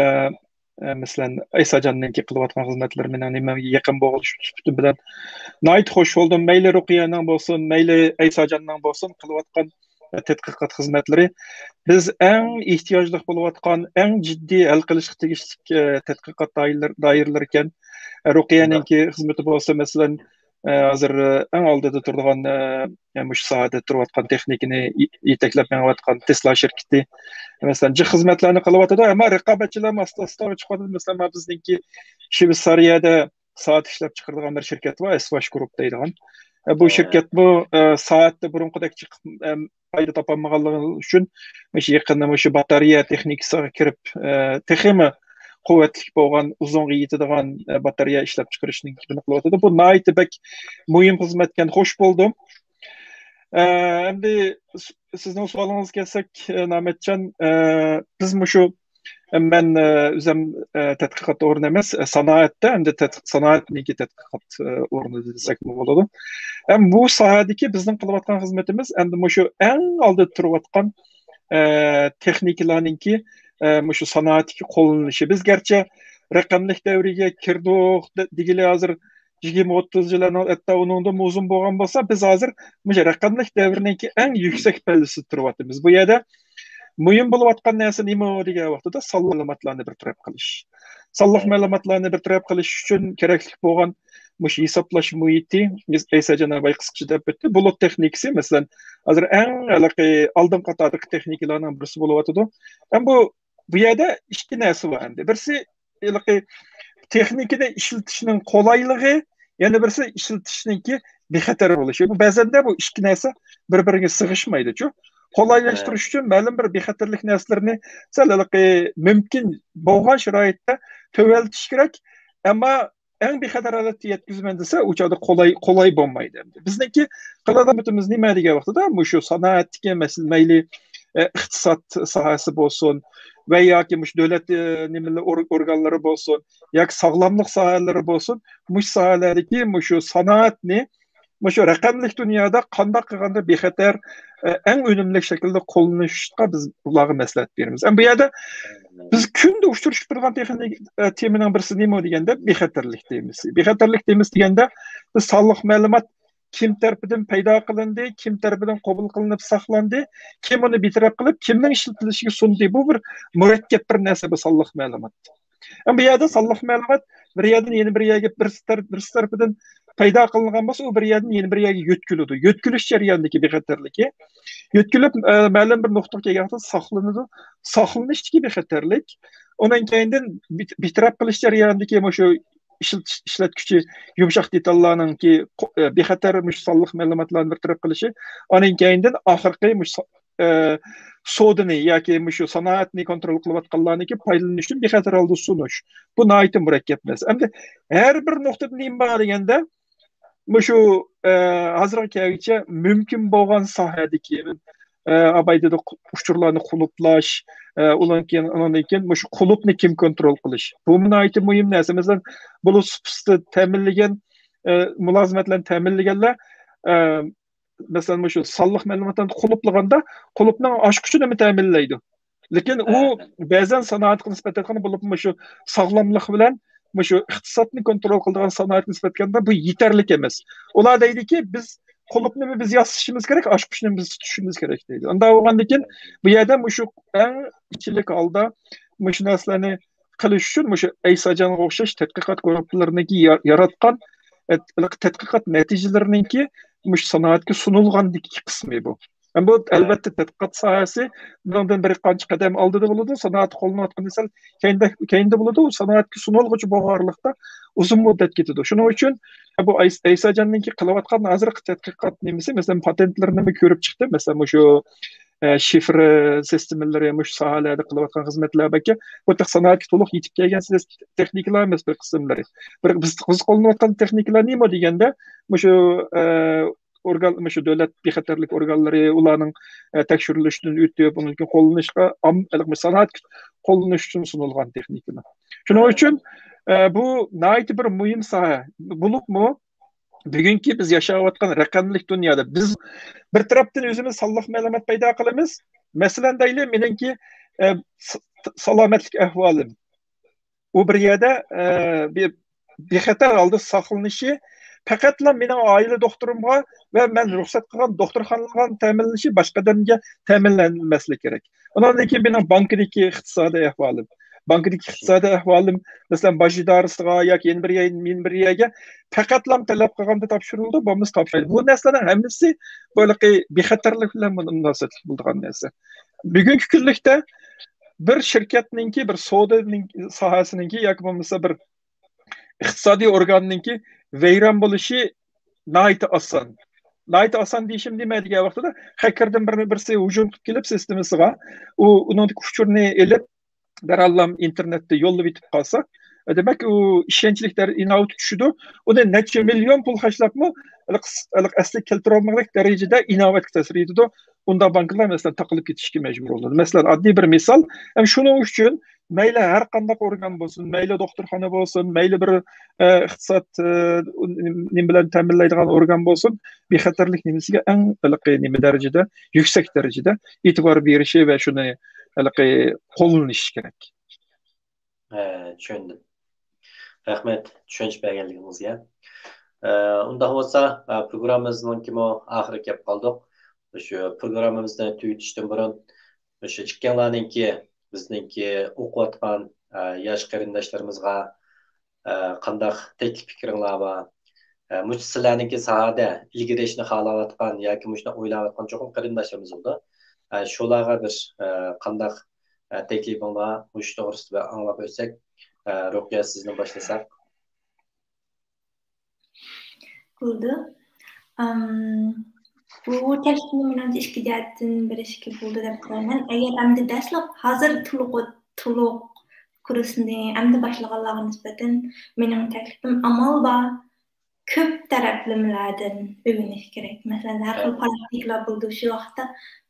ئە، مەسىلەن، ئەيساجاننىڭكى قىلىۋاتقان خىزمەتلىرى مېنىڭ نېمەمگە يېقىن بولغان سۈپىتىم بىلەن ناھايىتى خوش بولدۇم. مەيلى رۇقىيەنىڭ بولسۇن، مەيلى ئەيساجاننىڭ بولسۇن، قىلىۋاتقان تەتقىقات خىزمەتلىرى بىز ئەڭ ئېھتىياجلىق بولۇۋاتقان، ئەڭ جىددىي ھەل قىلىشقا تېگىشلىك، ئە، تەتقىقات دائىرىلىرى، دائىرىلىرى ئىكەن. ئە، رۇقىيەنىڭكى خىزمىتى بولسا، مەسىلەن، ئە، ھازىر، ئە، ئەڭ ئالدىدا تۇرىدىغان، ئە، مۇشۇ ساھەدە تۇرۇۋاتقان تېخنىكىنى يې-، يېتەكلەپ مېڭىۋاتقان تېسلا شىركىتى. مەسىلەن، جىق خىزمەتلەرنى قىلىۋاتىدۇ، ئەمما رىقابەتچىلەرمۇ ئاستا-ئاستا چىقىۋاتىدۇ. مەسىلەن، مانا بىزنىڭكى شۋېتسارىيەدە سائەت ئىشلەپ چىقىرىدىغان بىر شىركەت بار، ئېسۋاش گۇرۇپ دەيدىغان. ئە، بۇ شىركەتمۇ، ئە، سائەتتە بۇرۇنقىدەك چىقىپ، ئە، پايدا تاپالمىغانلىقى ئۈچۈن، مۇشۇ يېقىندا مۇشۇ باتارېيە تېخنىكىسىغا كىرىپ، ئە، تېخىمۇ قۇۋۋەتلىك بولغان، ئۇزۇنغا يېتىدىغان، ئە، باتارېيە ئىشلەپ چىقىرىشنىڭ گېپىنى قىلىۋاتىدۇ. بۇ ناھايىتى بەك مۇھىم خىزمەتكەن، خوش بولدۇم. ئە، ئەمدى س-، سىزنىڭ سوئالىڭىزغا كەلسەك، ئە، نامەتجان، ئە، بىز مۇشۇ، ئە، مەن، ئە، ئۆزۈم، ئە، تەتقىقات ئورنى ئەمەس، ئە، سانائەتتە، ئەمدى تەتقىق-، سانائەتنىڭكى تەتقىقات، ئە، ئورنى دېسەكمۇ بولىدۇ. ئەم، بۇ ساھەدىكى بىزنىڭ قىلىۋاتقان خىزمىتىمىز ئەمدى مۇشۇ ئەڭ ئالدىدا تۇرۇۋاتقان، ئە، تېخنىكىلارنىڭكى، ئە، مۇشۇ سانائەتتىكى قوللىنىشى. بىز گەرچە رەقەملىك دەۋرگە كىردۇق دە-، دېگىلى ھازىر يىگىرمە، ئوتتۇز يىلنىڭ ھەتتا ئۇنىڭدىن ئۇزۇن بولغان بولسا، بىز ھازىر مۇشۇ رەقەملىك دەۋرنىڭكى ئەڭ يۈكسەك پەللىسىدە تۇرۇۋاتىمىز. بۇ يەردە مۇھىم بولۇۋاتقان نەرسە نېمە دېگەن ۋاقتىدا سانلىق مەلۇماتلارنى بىر تەرەپ قىلىش. سانلىق مەلۇماتلارنى بىر تەرەپ قىلىش ئۈچۈن كېرەكلىك بولغان مۇشۇ ھېسابلاش مۇھىتى، ئەيساجان ئەباي قىسقىچە دەپ ئۆتتى. بۇلۇت تېخنىكىسى، مەسىلەن، ھازىر ئەڭ ھېلىقى ئالدىنقى قاتاردىكى تېخنىكىلارنىڭ بىرسى بولۇۋاتىدۇ. ھەم بۇ، بۇ يەردە ئىككى نەرسە بار ئەمدى. بىرسى، ھېلىقى تېخنىكىنى ئىشلىتىشنىڭ قولايلىقى، يەنە بىرسى ئىشلىتىشنىڭكى بىخەتەر بولۇشى. بۇ بەزەندە بۇ ئىككى نەرسە بىر-بىرىگە سىغىشمايدۇچۇ. قولايلاشتۇرۇش ئۈچۈن مەلۇم بىر بىخەتەرلىك نەرسىلىرىنى سەل ھېلىقى مۇمكىن بولغان شارائىتتا تۆۋەنلىتىش كېرەك. ئەمما ئەڭ بىخەتەر ھالەتتە يەتكۈزىمەن دېسە، ئۇ چاغدا قولاي، قولاي بولمايدۇ ئەمدى. بىزنىڭكى قىلىدىغان ئۈمىدىمىز نېمە دېگەن ۋاقتىدا، مۇشۇ سانائەتتىكى مەسىلە، مەيلى، ئە، ئىقتىساد ساھەسى بولسۇن ۋە ياكى مۇشۇ دۆلەت، ئە، نېمىلەر، ئور-، ئورگانلىرى بولسۇن، ياكى ساغلاملىق ساھەلىرى بولسۇن، مۇشۇ ساھەلەردىكى مۇشۇ سانائەتنى مۇشۇ رەقەملىك دۇنيادا قانداق قىلغاندا بىخەتەر، ئە، ئەڭ ئۈنۈملۈك شەكىلدە قوللىنىشقا بىز ئۇلارغا مەسلىھەت بېرىمىز. ئەمما بۇ يەردە بىز كۈندە ئۇچرىشىپ تۇرغان تېخنىك، ئە، تېمىنىڭ بىرسى نېمە دېگەندە، بىخەتەرلىك تېمىسى. بىخەتەرلىك تېمىسى دېگەندە، بىز سانلىق مەلۇمات كىم تەرىپىدىن پەيدا قىلىندى، كىم تەرىپىدىن قوبۇل قىلىنىپ ساقلاندى، كىم ئۇنى بىتەرەپ قىلىپ، كىمنىڭ ئىشلىتىلىشىگە سۇندى. بۇ بىر مۇرەككەپ بىر نەرسە، بۇ سانلىق مەلۇمات. ئەمما بۇ يەردە سانلىق مەلۇمات بىر يەردىن يەنە بىر يەرگە، بىرسى تەر-، بىرسى تەرىپىدىن پەيدا قىلىنغان بولسا، ئۇ بىر يەردىن يەنە بىر يەرگە يۆتكىلىدۇ. يۆتكىلىش جەريانىدىكى بىخەتەرلىكى. يۆتكىلىپ، ئە، مەلۇم بىر نۇقتىغا كەلگەن ۋاقىتتا ساقلىنىدۇ. ساقلىنىشتىكى بىخەتەرلىك. ئۇنىڭ كەينىدىن بىت-، بىتەرەپ قىلىش جەريانىدىكى مۇشۇ ئىشلىتىش-، ئىشلەتكۈچى يۇمشاق دېتاللارنىڭكى قو-، ئە، بىخەتەر مۇشۇ سانلىق مەلۇماتلارنى بىر تەرەپ قىلىشى. ئانىڭ كەينىدىن ئاخىرقى مۇشۇ سا-، ئە، سودىنى ياكى مۇشۇ سانائەتنى كونترول قىلىۋاتقانلارنىڭكى پايدىلىنىشتىن بىخەتەر ھالدا سۇنۇش. بۇ ناھايىتى مۇرەككەپ مەسىلە. ئەمدى ھەر بىر نۇقتىدا نېمە بار دېگەندە، مۇشۇ، ئە، ھازىرغا كەلگۈچە مۇمكىن بولغان ساھەدىكى، ئە، ئابايدىدە ئۇچۇرلارنى قۇلۇپلاش، ئە، ئۇنىڭ كېيىن، ئۇنىڭدىن كېيىن مۇشۇ قۇلۇپنى كىم كونترول قىلىش. بۇمۇ ناھايىتى مۇھىم نەرسە. مەسىلەن، بۇلۇت سۇپىسىدا تەمىنلىگەن، ئە، مۇلازىمەت بىلەن تەمىنلىگەنلەر، ئە، مەسىلەن، مۇشۇ سانلىق مەلۇماتلارنى قۇلۇپلىغاندا، قۇلۇپنىڭ ئاچقۇچىنىمۇ تەمىنلەيدۇ. لېكىن ئۇ بەزەن سانائەتكە نىسبەت ئېيتقاندا، بولۇپمۇ مۇشۇ ساغلاملىق بىلەن مۇشۇ ئىقتىسادنى كونترول قىلىدىغان سانائەتكە نىسبەت ئېيتقاندا، بۇ يېتەرلىك ئەمەس. ئۇلار دەيدىكى، بىز قۇلۇپنىمۇ بىز ياسىشىمىز كېرەك، ئاچقۇچنىمۇ بىز تۇتۇشىمىز كېرەك دەيدۇ. ئۇنداق بولغاندىكىن، بۇ يەردە مۇشۇ ئەڭ ئىچىلىك ھالدا مۇشۇ نەرسىلەرنى قىلىش ئۈچۈن مۇشۇ ئەيساجانغا ئوخشاش تەتقىقات گۇرۇپپىلىرىنىڭكى يا-، ياراتقان، ئە، تەتقىقات نەتىجىلىرىنىڭكى مۇشۇ سانائەتكە سۇنۇلغاندىكى قىسمى بۇ. ھەم بۇ، ئەلۋەتتە، تەتقىقات ساھەسى بۇنىڭدىن بىر قانچە قەدەم ئالدىدا بولىدۇ، سانائەت قوللىنىۋاتقىنى سەل كەينىدە، كەينىدە بولىدۇ. سانائەتكە سۇنۇلغۇچە بولغانلىقتا ئۇزۇن مۇددەت كېتىدۇ. شۇنىڭ ئۈچۈن بۇ ئەيس-، ئەيساجاننىڭكى قىلىۋاتقان ھازىرقى تەتقىقات نېمىسى، مەسىلەن، پاتېنتلىرىنىمۇ كۆرۈپ چىقتىم. مەسىلەن، مۇشۇ، ئە، شىفىر سىستېمىلىرى، مۇشۇ ساھەلەردە قىلىۋاتقان خىزمەتلەر باركەن. بۇ تېخى سانائەتكە تولۇق يېتىپ كەلگەن سىز-، تېخنىكىلار ئەمەس بىر قىسىملىرى. بىر بىز، بىز قوللىنىۋاتقان تېخنىكىلار نېمە دېگەندە، مۇشۇ، ئە، ئورگان، مۇشۇ دۆلەت بىخەتەرلىك ئورگانلىرى ئۇلارنىڭ، ئە، تەكشۈرۈلۈشىدىن ئۆتۈپ، ئۇنىڭدىن كېيىن قوللىنىشقا، ئام-، سانائەتكە قوللىنىش ئۈچۈن سۇنۇلغان تېخنىكىلار. شۇنىڭ ئۈچۈن، ئە، بۇ ناھايىتى بىر مۇھىم ساھە. بولۇپمۇ بۈگۈنكى بىز ياشاۋاتقان رەقەملىك دۇنيادا بىز بىر تەرەپتىن ئۆزىمىز سانلىق مەلۇمات پەيدا قىلىمىز. مەسىلەن، دەيلى، مېنىڭكى، ئە، س-، سالامەتلىك ئەھۋالىم. ئۇ بىر يەردە، ئە، بىر بىخەتەر ھالدا ساقلىنىشى پەقەتلا مېنىڭ ئائىلە دوختۇرۇمغا ۋە مەن رۇخسەت قىلغان دوختۇرخانىلارغا تەمىنلىنىشى، باشقا ئادەمگە تەمىنلەنمەسلىكى كېرەك. ئۇنىڭدىن كېيىن مېنىڭ بانكىدىكى ئىقتىسادىي ئەھۋالىم، بانكىدىكى ئىقتىسادىي ئەھۋالىم، مەسىلەن، باج ئىدارىسىغا ياكى يەنە بىر يەر-، يەنە بىر يەرگە پەقەتلا تەلەپ قىلغاندا تاپشۇرۇلىدۇ، بولمىسا تاپشۇرمايدۇ. بۇ نەرسىلەرنىڭ ھەممىسى بۇ ھېلىقى بىخەتەرلىك بىلەن مۇناسىۋەتلىك بولىدىغان نەرسە. بۈگۈنكى كۈنلۈكتە بىر شىركەتنىڭكى، بىر سودا ساھەسىنىڭكى ياكى بولمىسا بىر ئىقتىسادىي ئورگاننىڭكى ۋەيران بولۇشى ناھايىتى ئاسان. ناھايىتى ئاسان دېيىشىم نېمە دېگەن ۋاقتىدا، خەككەردىن بىر، بىرسى ھۇجۇم قىلىپ كېلىپ سىستېمىسىغا، ئۇ، ئۇنىڭدىكى ئۇچۇرنى ئېلىپ، دەرھاللا ئىنتېرنېتتە يوللاپ يېتىپ قالسا، دېمەك، ئۇ ئىشەنچلىك دەر-، ئىناۋىتى چۈشىدۇ. ئۇنى نەچچە مىليون پۇل خەجلەپمۇ، ھېلىقى س-، ھېلىقى ئەسلىگە كەلتۈرەلمىگەندەك دەرىجىدە ئىناۋەتكە تەسىر يېتىدۇ. ئۇنداق بانكىلار، مەسىلەن، تاقىلىپ كېتىشكە مەجبۇر بولىدۇ. مەسىلەن، ئاددىي بىر مىسال، ھەم شۇنىڭ ئۈچۈن مەيلى ھەر قانداق ئورگان بولسۇن، مەيلى دوختۇرخانا بولسۇن، مەيلى بىر، ئە، ئىقتىساد، ئە، نېمە بىلەن تەمىنلەيدىغان ئورگان بولسۇن، بىخەتەرلىك نېمىسىگە ئەڭ ھېلىقى نېمە دەرىجىدە، يۈكسەك دەرىجىدە ئېتىبار بېرىشى ۋە شۇنى ھېلىقى قوللىنىشى كېرەك. ھە، چۈشەندىم. رەھمەت، چۈشەنچە بەرگەنلىكىڭىزگە. ئە، ئۇنداق بولسا، ئە، پروگراممىمىزنىڭكىمۇ ئاخىرىغا كەپ قالدۇق. شۇ پروگراممىمىزنى تۈگىتىشتىن بۇرۇن، شۇ ئىككىڭلارنىڭكى، بىزنىڭكى ئوقۇۋاتقان، ئە، ياش قېرىنداشلىرىمىزغا، ئە، قانداق تەكلىپ پىكرىڭلار بار؟ ئە، مۇشۇ سىلەرنىڭكى ساھەدە ئىلگىرىلەشنى خالاۋاتقان ياكى مۇشۇنداق ئويلاۋاتقان چوقۇم قېرىنداشلىرىمىز بولىدۇ. ئە، شۇلارغا بىر، ئە، قانداق، ئە، تەكلىپىڭلار، مۇشۇ توغرىسىدا بىر ئاڭلاپ ئۆتسەك، ئە، رۇقىيە، سىزنى باشلىساق. بولىدۇ. ئەم، بۇ تەكلىپنى مېنىڭچە ئىككى جەھەتتىن بېرىشكە بولىدۇ دەپ قارايمەن. ئەگەر ئەمدى دەسلەپ ھازىر تولۇق، تولۇق كۇرسنى ئەمدى باشلىغانلارغا نىسبەتەن مېنىڭ تەكلىپىم ئامال بار كۆپ تەرەپلىمىلەردىن ئۆگىنىش كېرەك. مەسىلەن، ھەر خىل پراكتىكىلار بولىدۇ شۇ ۋاقىتتا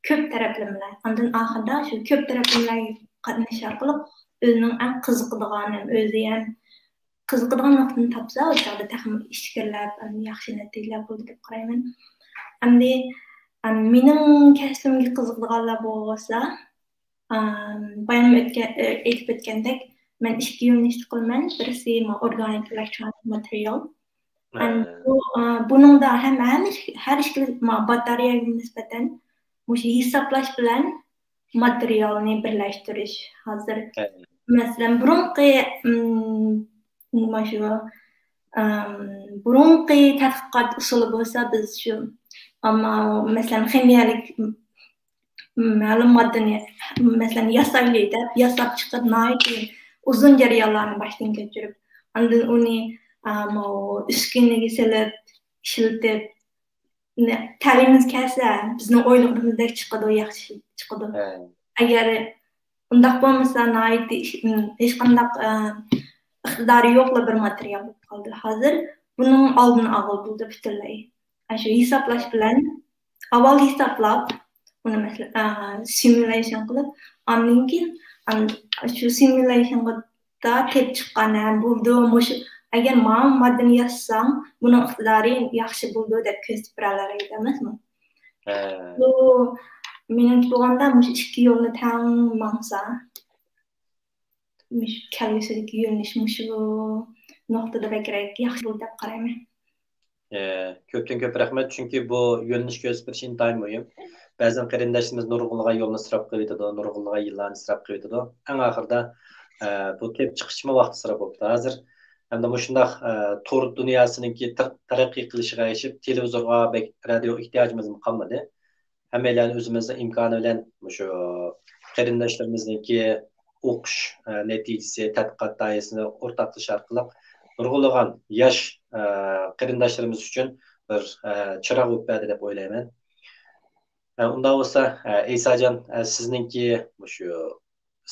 كۆپ تەرەپلىمىلەر. ئاندىن ئاخىرىدا شۇ كۆپ تەرەپلىمىلەرگە قاتنىشىش ئارقىلىق ئۆزىنىڭ ئەڭ قىزىقىدىغان ھەم ئۆزى ھەم قىزىقىدىغان نۇقتىنى تاپسا، ئۇ چاغدا تېخىمۇ ئىچكىرىلەپ، ئەمدى ياخشى نەتىجىلەر بولىدۇ دەپ قارايمەن. ئەمدى، ئەم، مېنىڭ كەسپىمگە قىزىقىدىغانلار بولسا، ئەم، بايام ئۆتكەن، ئېيتىپ ئۆتكەندەك، مەن ئىككى يۆنىلىشتە قىلىمەن. بىرسى ما ئورگانىك ئېلېكترونىك ماتېرىيال، ئەمدى بۇ، ئە، بۇنىڭدا ھەم، ھەم ھەر ئىككىلى، ما، باتارېيەگە نىسبەتەن مۇشۇ ھېسابلاش بىلەن ماتېرىيالنى بىرلەشتۈرۈش. ھازىر، مەسىلەن، بۇرۇنقى، ئىم، مۇشۇ، ئىم، بۇرۇنقى تەتقىقات ئۇسۇلى بولسا، بىز شۇ، ئەمما، مەسىلەن، خىمىيەلىك مەلۇم ماددىنى، مەسىلەن، ياسايلى دەپ، ياساپ چىقىپ، ناھايىتى ئۇزۇن جەريانلارنى باشتىن كەچۈرۈپ، ئاندىن ئۇنى، ئا، ماۋۇ ئۈسكۈنىگە سېلىپ، ئىشلىتىپ، نە-، تەلىيىمىز كەلسە، بىزنىڭ ئويلىغىنىمىزدەك چىقىدۇ، ياخشى چىقىدۇ. ھە. ئەگەر ئۇنداق بولمىسا، ناھايىتى ئىش-، ھېچقانداق، ئا، ئىقتىدارى يوقلا بىر ماتېرىيال بولۇپ قالدى. ھازىر بۇنىڭ ئالدىنى ئالغىلى بولىدۇ پۈتۈنلەي. ئاشۇ ھېسابلاش بىلەن ئاۋۋال ھېسابلاپ، ئۇنى مەسىلەن، ئە، سىمۇليېيشن قىلىپ، ئاندىن كېيىن، ئان-، شۇ سىمۇليېيشنغا تېلىپ چىققان، ھە، بولدى، مۇشۇ، ئەگەر ماۋۇ ماددىنى ياسىساڭ، بۇنىڭ ئىقتىدارى ياخشى بولىدۇ دەپ كۆرسىتىپ بېرەلەيدۇ ئەمەسمۇ؟ ھە. بۇ، مېنىڭچە بولغاندا، مۇشۇ ئىككى يولنى تەڭ ماڭسا، مۇشۇ كەلگۈسىدىكى يۆنىلىش مۇشۇ نۇقتىدا بەكرەك ياخشى بولىدۇ دەپ قارايمەن. ئە، كۆپتىن كۆپ رەھمەت، چۈنكى بۇ يۆنىلىش كۆرسىتىپ بېرىش ئىنتايىن مۇھىم. بەزەن قېرىنداشلىرىمىز نۇرغۇنلىغان يولنى ئىسراپ قىلىۋېتىدۇ، نۇرغۇنلىغان يىللارنى ئىسراپ قىلىۋېتىدۇ. ئەڭ ئاخىرىدا، ئە، بۇ تېلىپ چىقىشمۇ ۋاقىت ئىسراپ بوپتۇ. ھازىر ھەمدە مۇشۇنداق، ئە، تور دۇنياسىنىڭكى تەر-، تەرەققىي قىلىشىغا ئەگىشىپ، تېلېۋىزورغا بەك رادىيو ئېھتىياجىمىزمۇ قالمىدى. ھەممەيلەن ئۆزىمىزنىڭ ئىمكانى بىلەن مۇشۇ قېرىنداشلىرىمىزنىڭكى ئوقۇش، ئە، نەتىجىسى، تەتقىقات دائىرىسىنى ئورتاقلىشىش ئارقىلىق نۇرغۇنلىغان ياش، ئە، قېرىنداشلىرىمىز ئۈچۈن بىر، ئە، چىراغ بولۇپ بەردى دەپ ئويلايمەن. ئە، ئۇنداق بولسا، ئە، ئەيساجان، ئە، سىزنىڭكى مۇشۇ،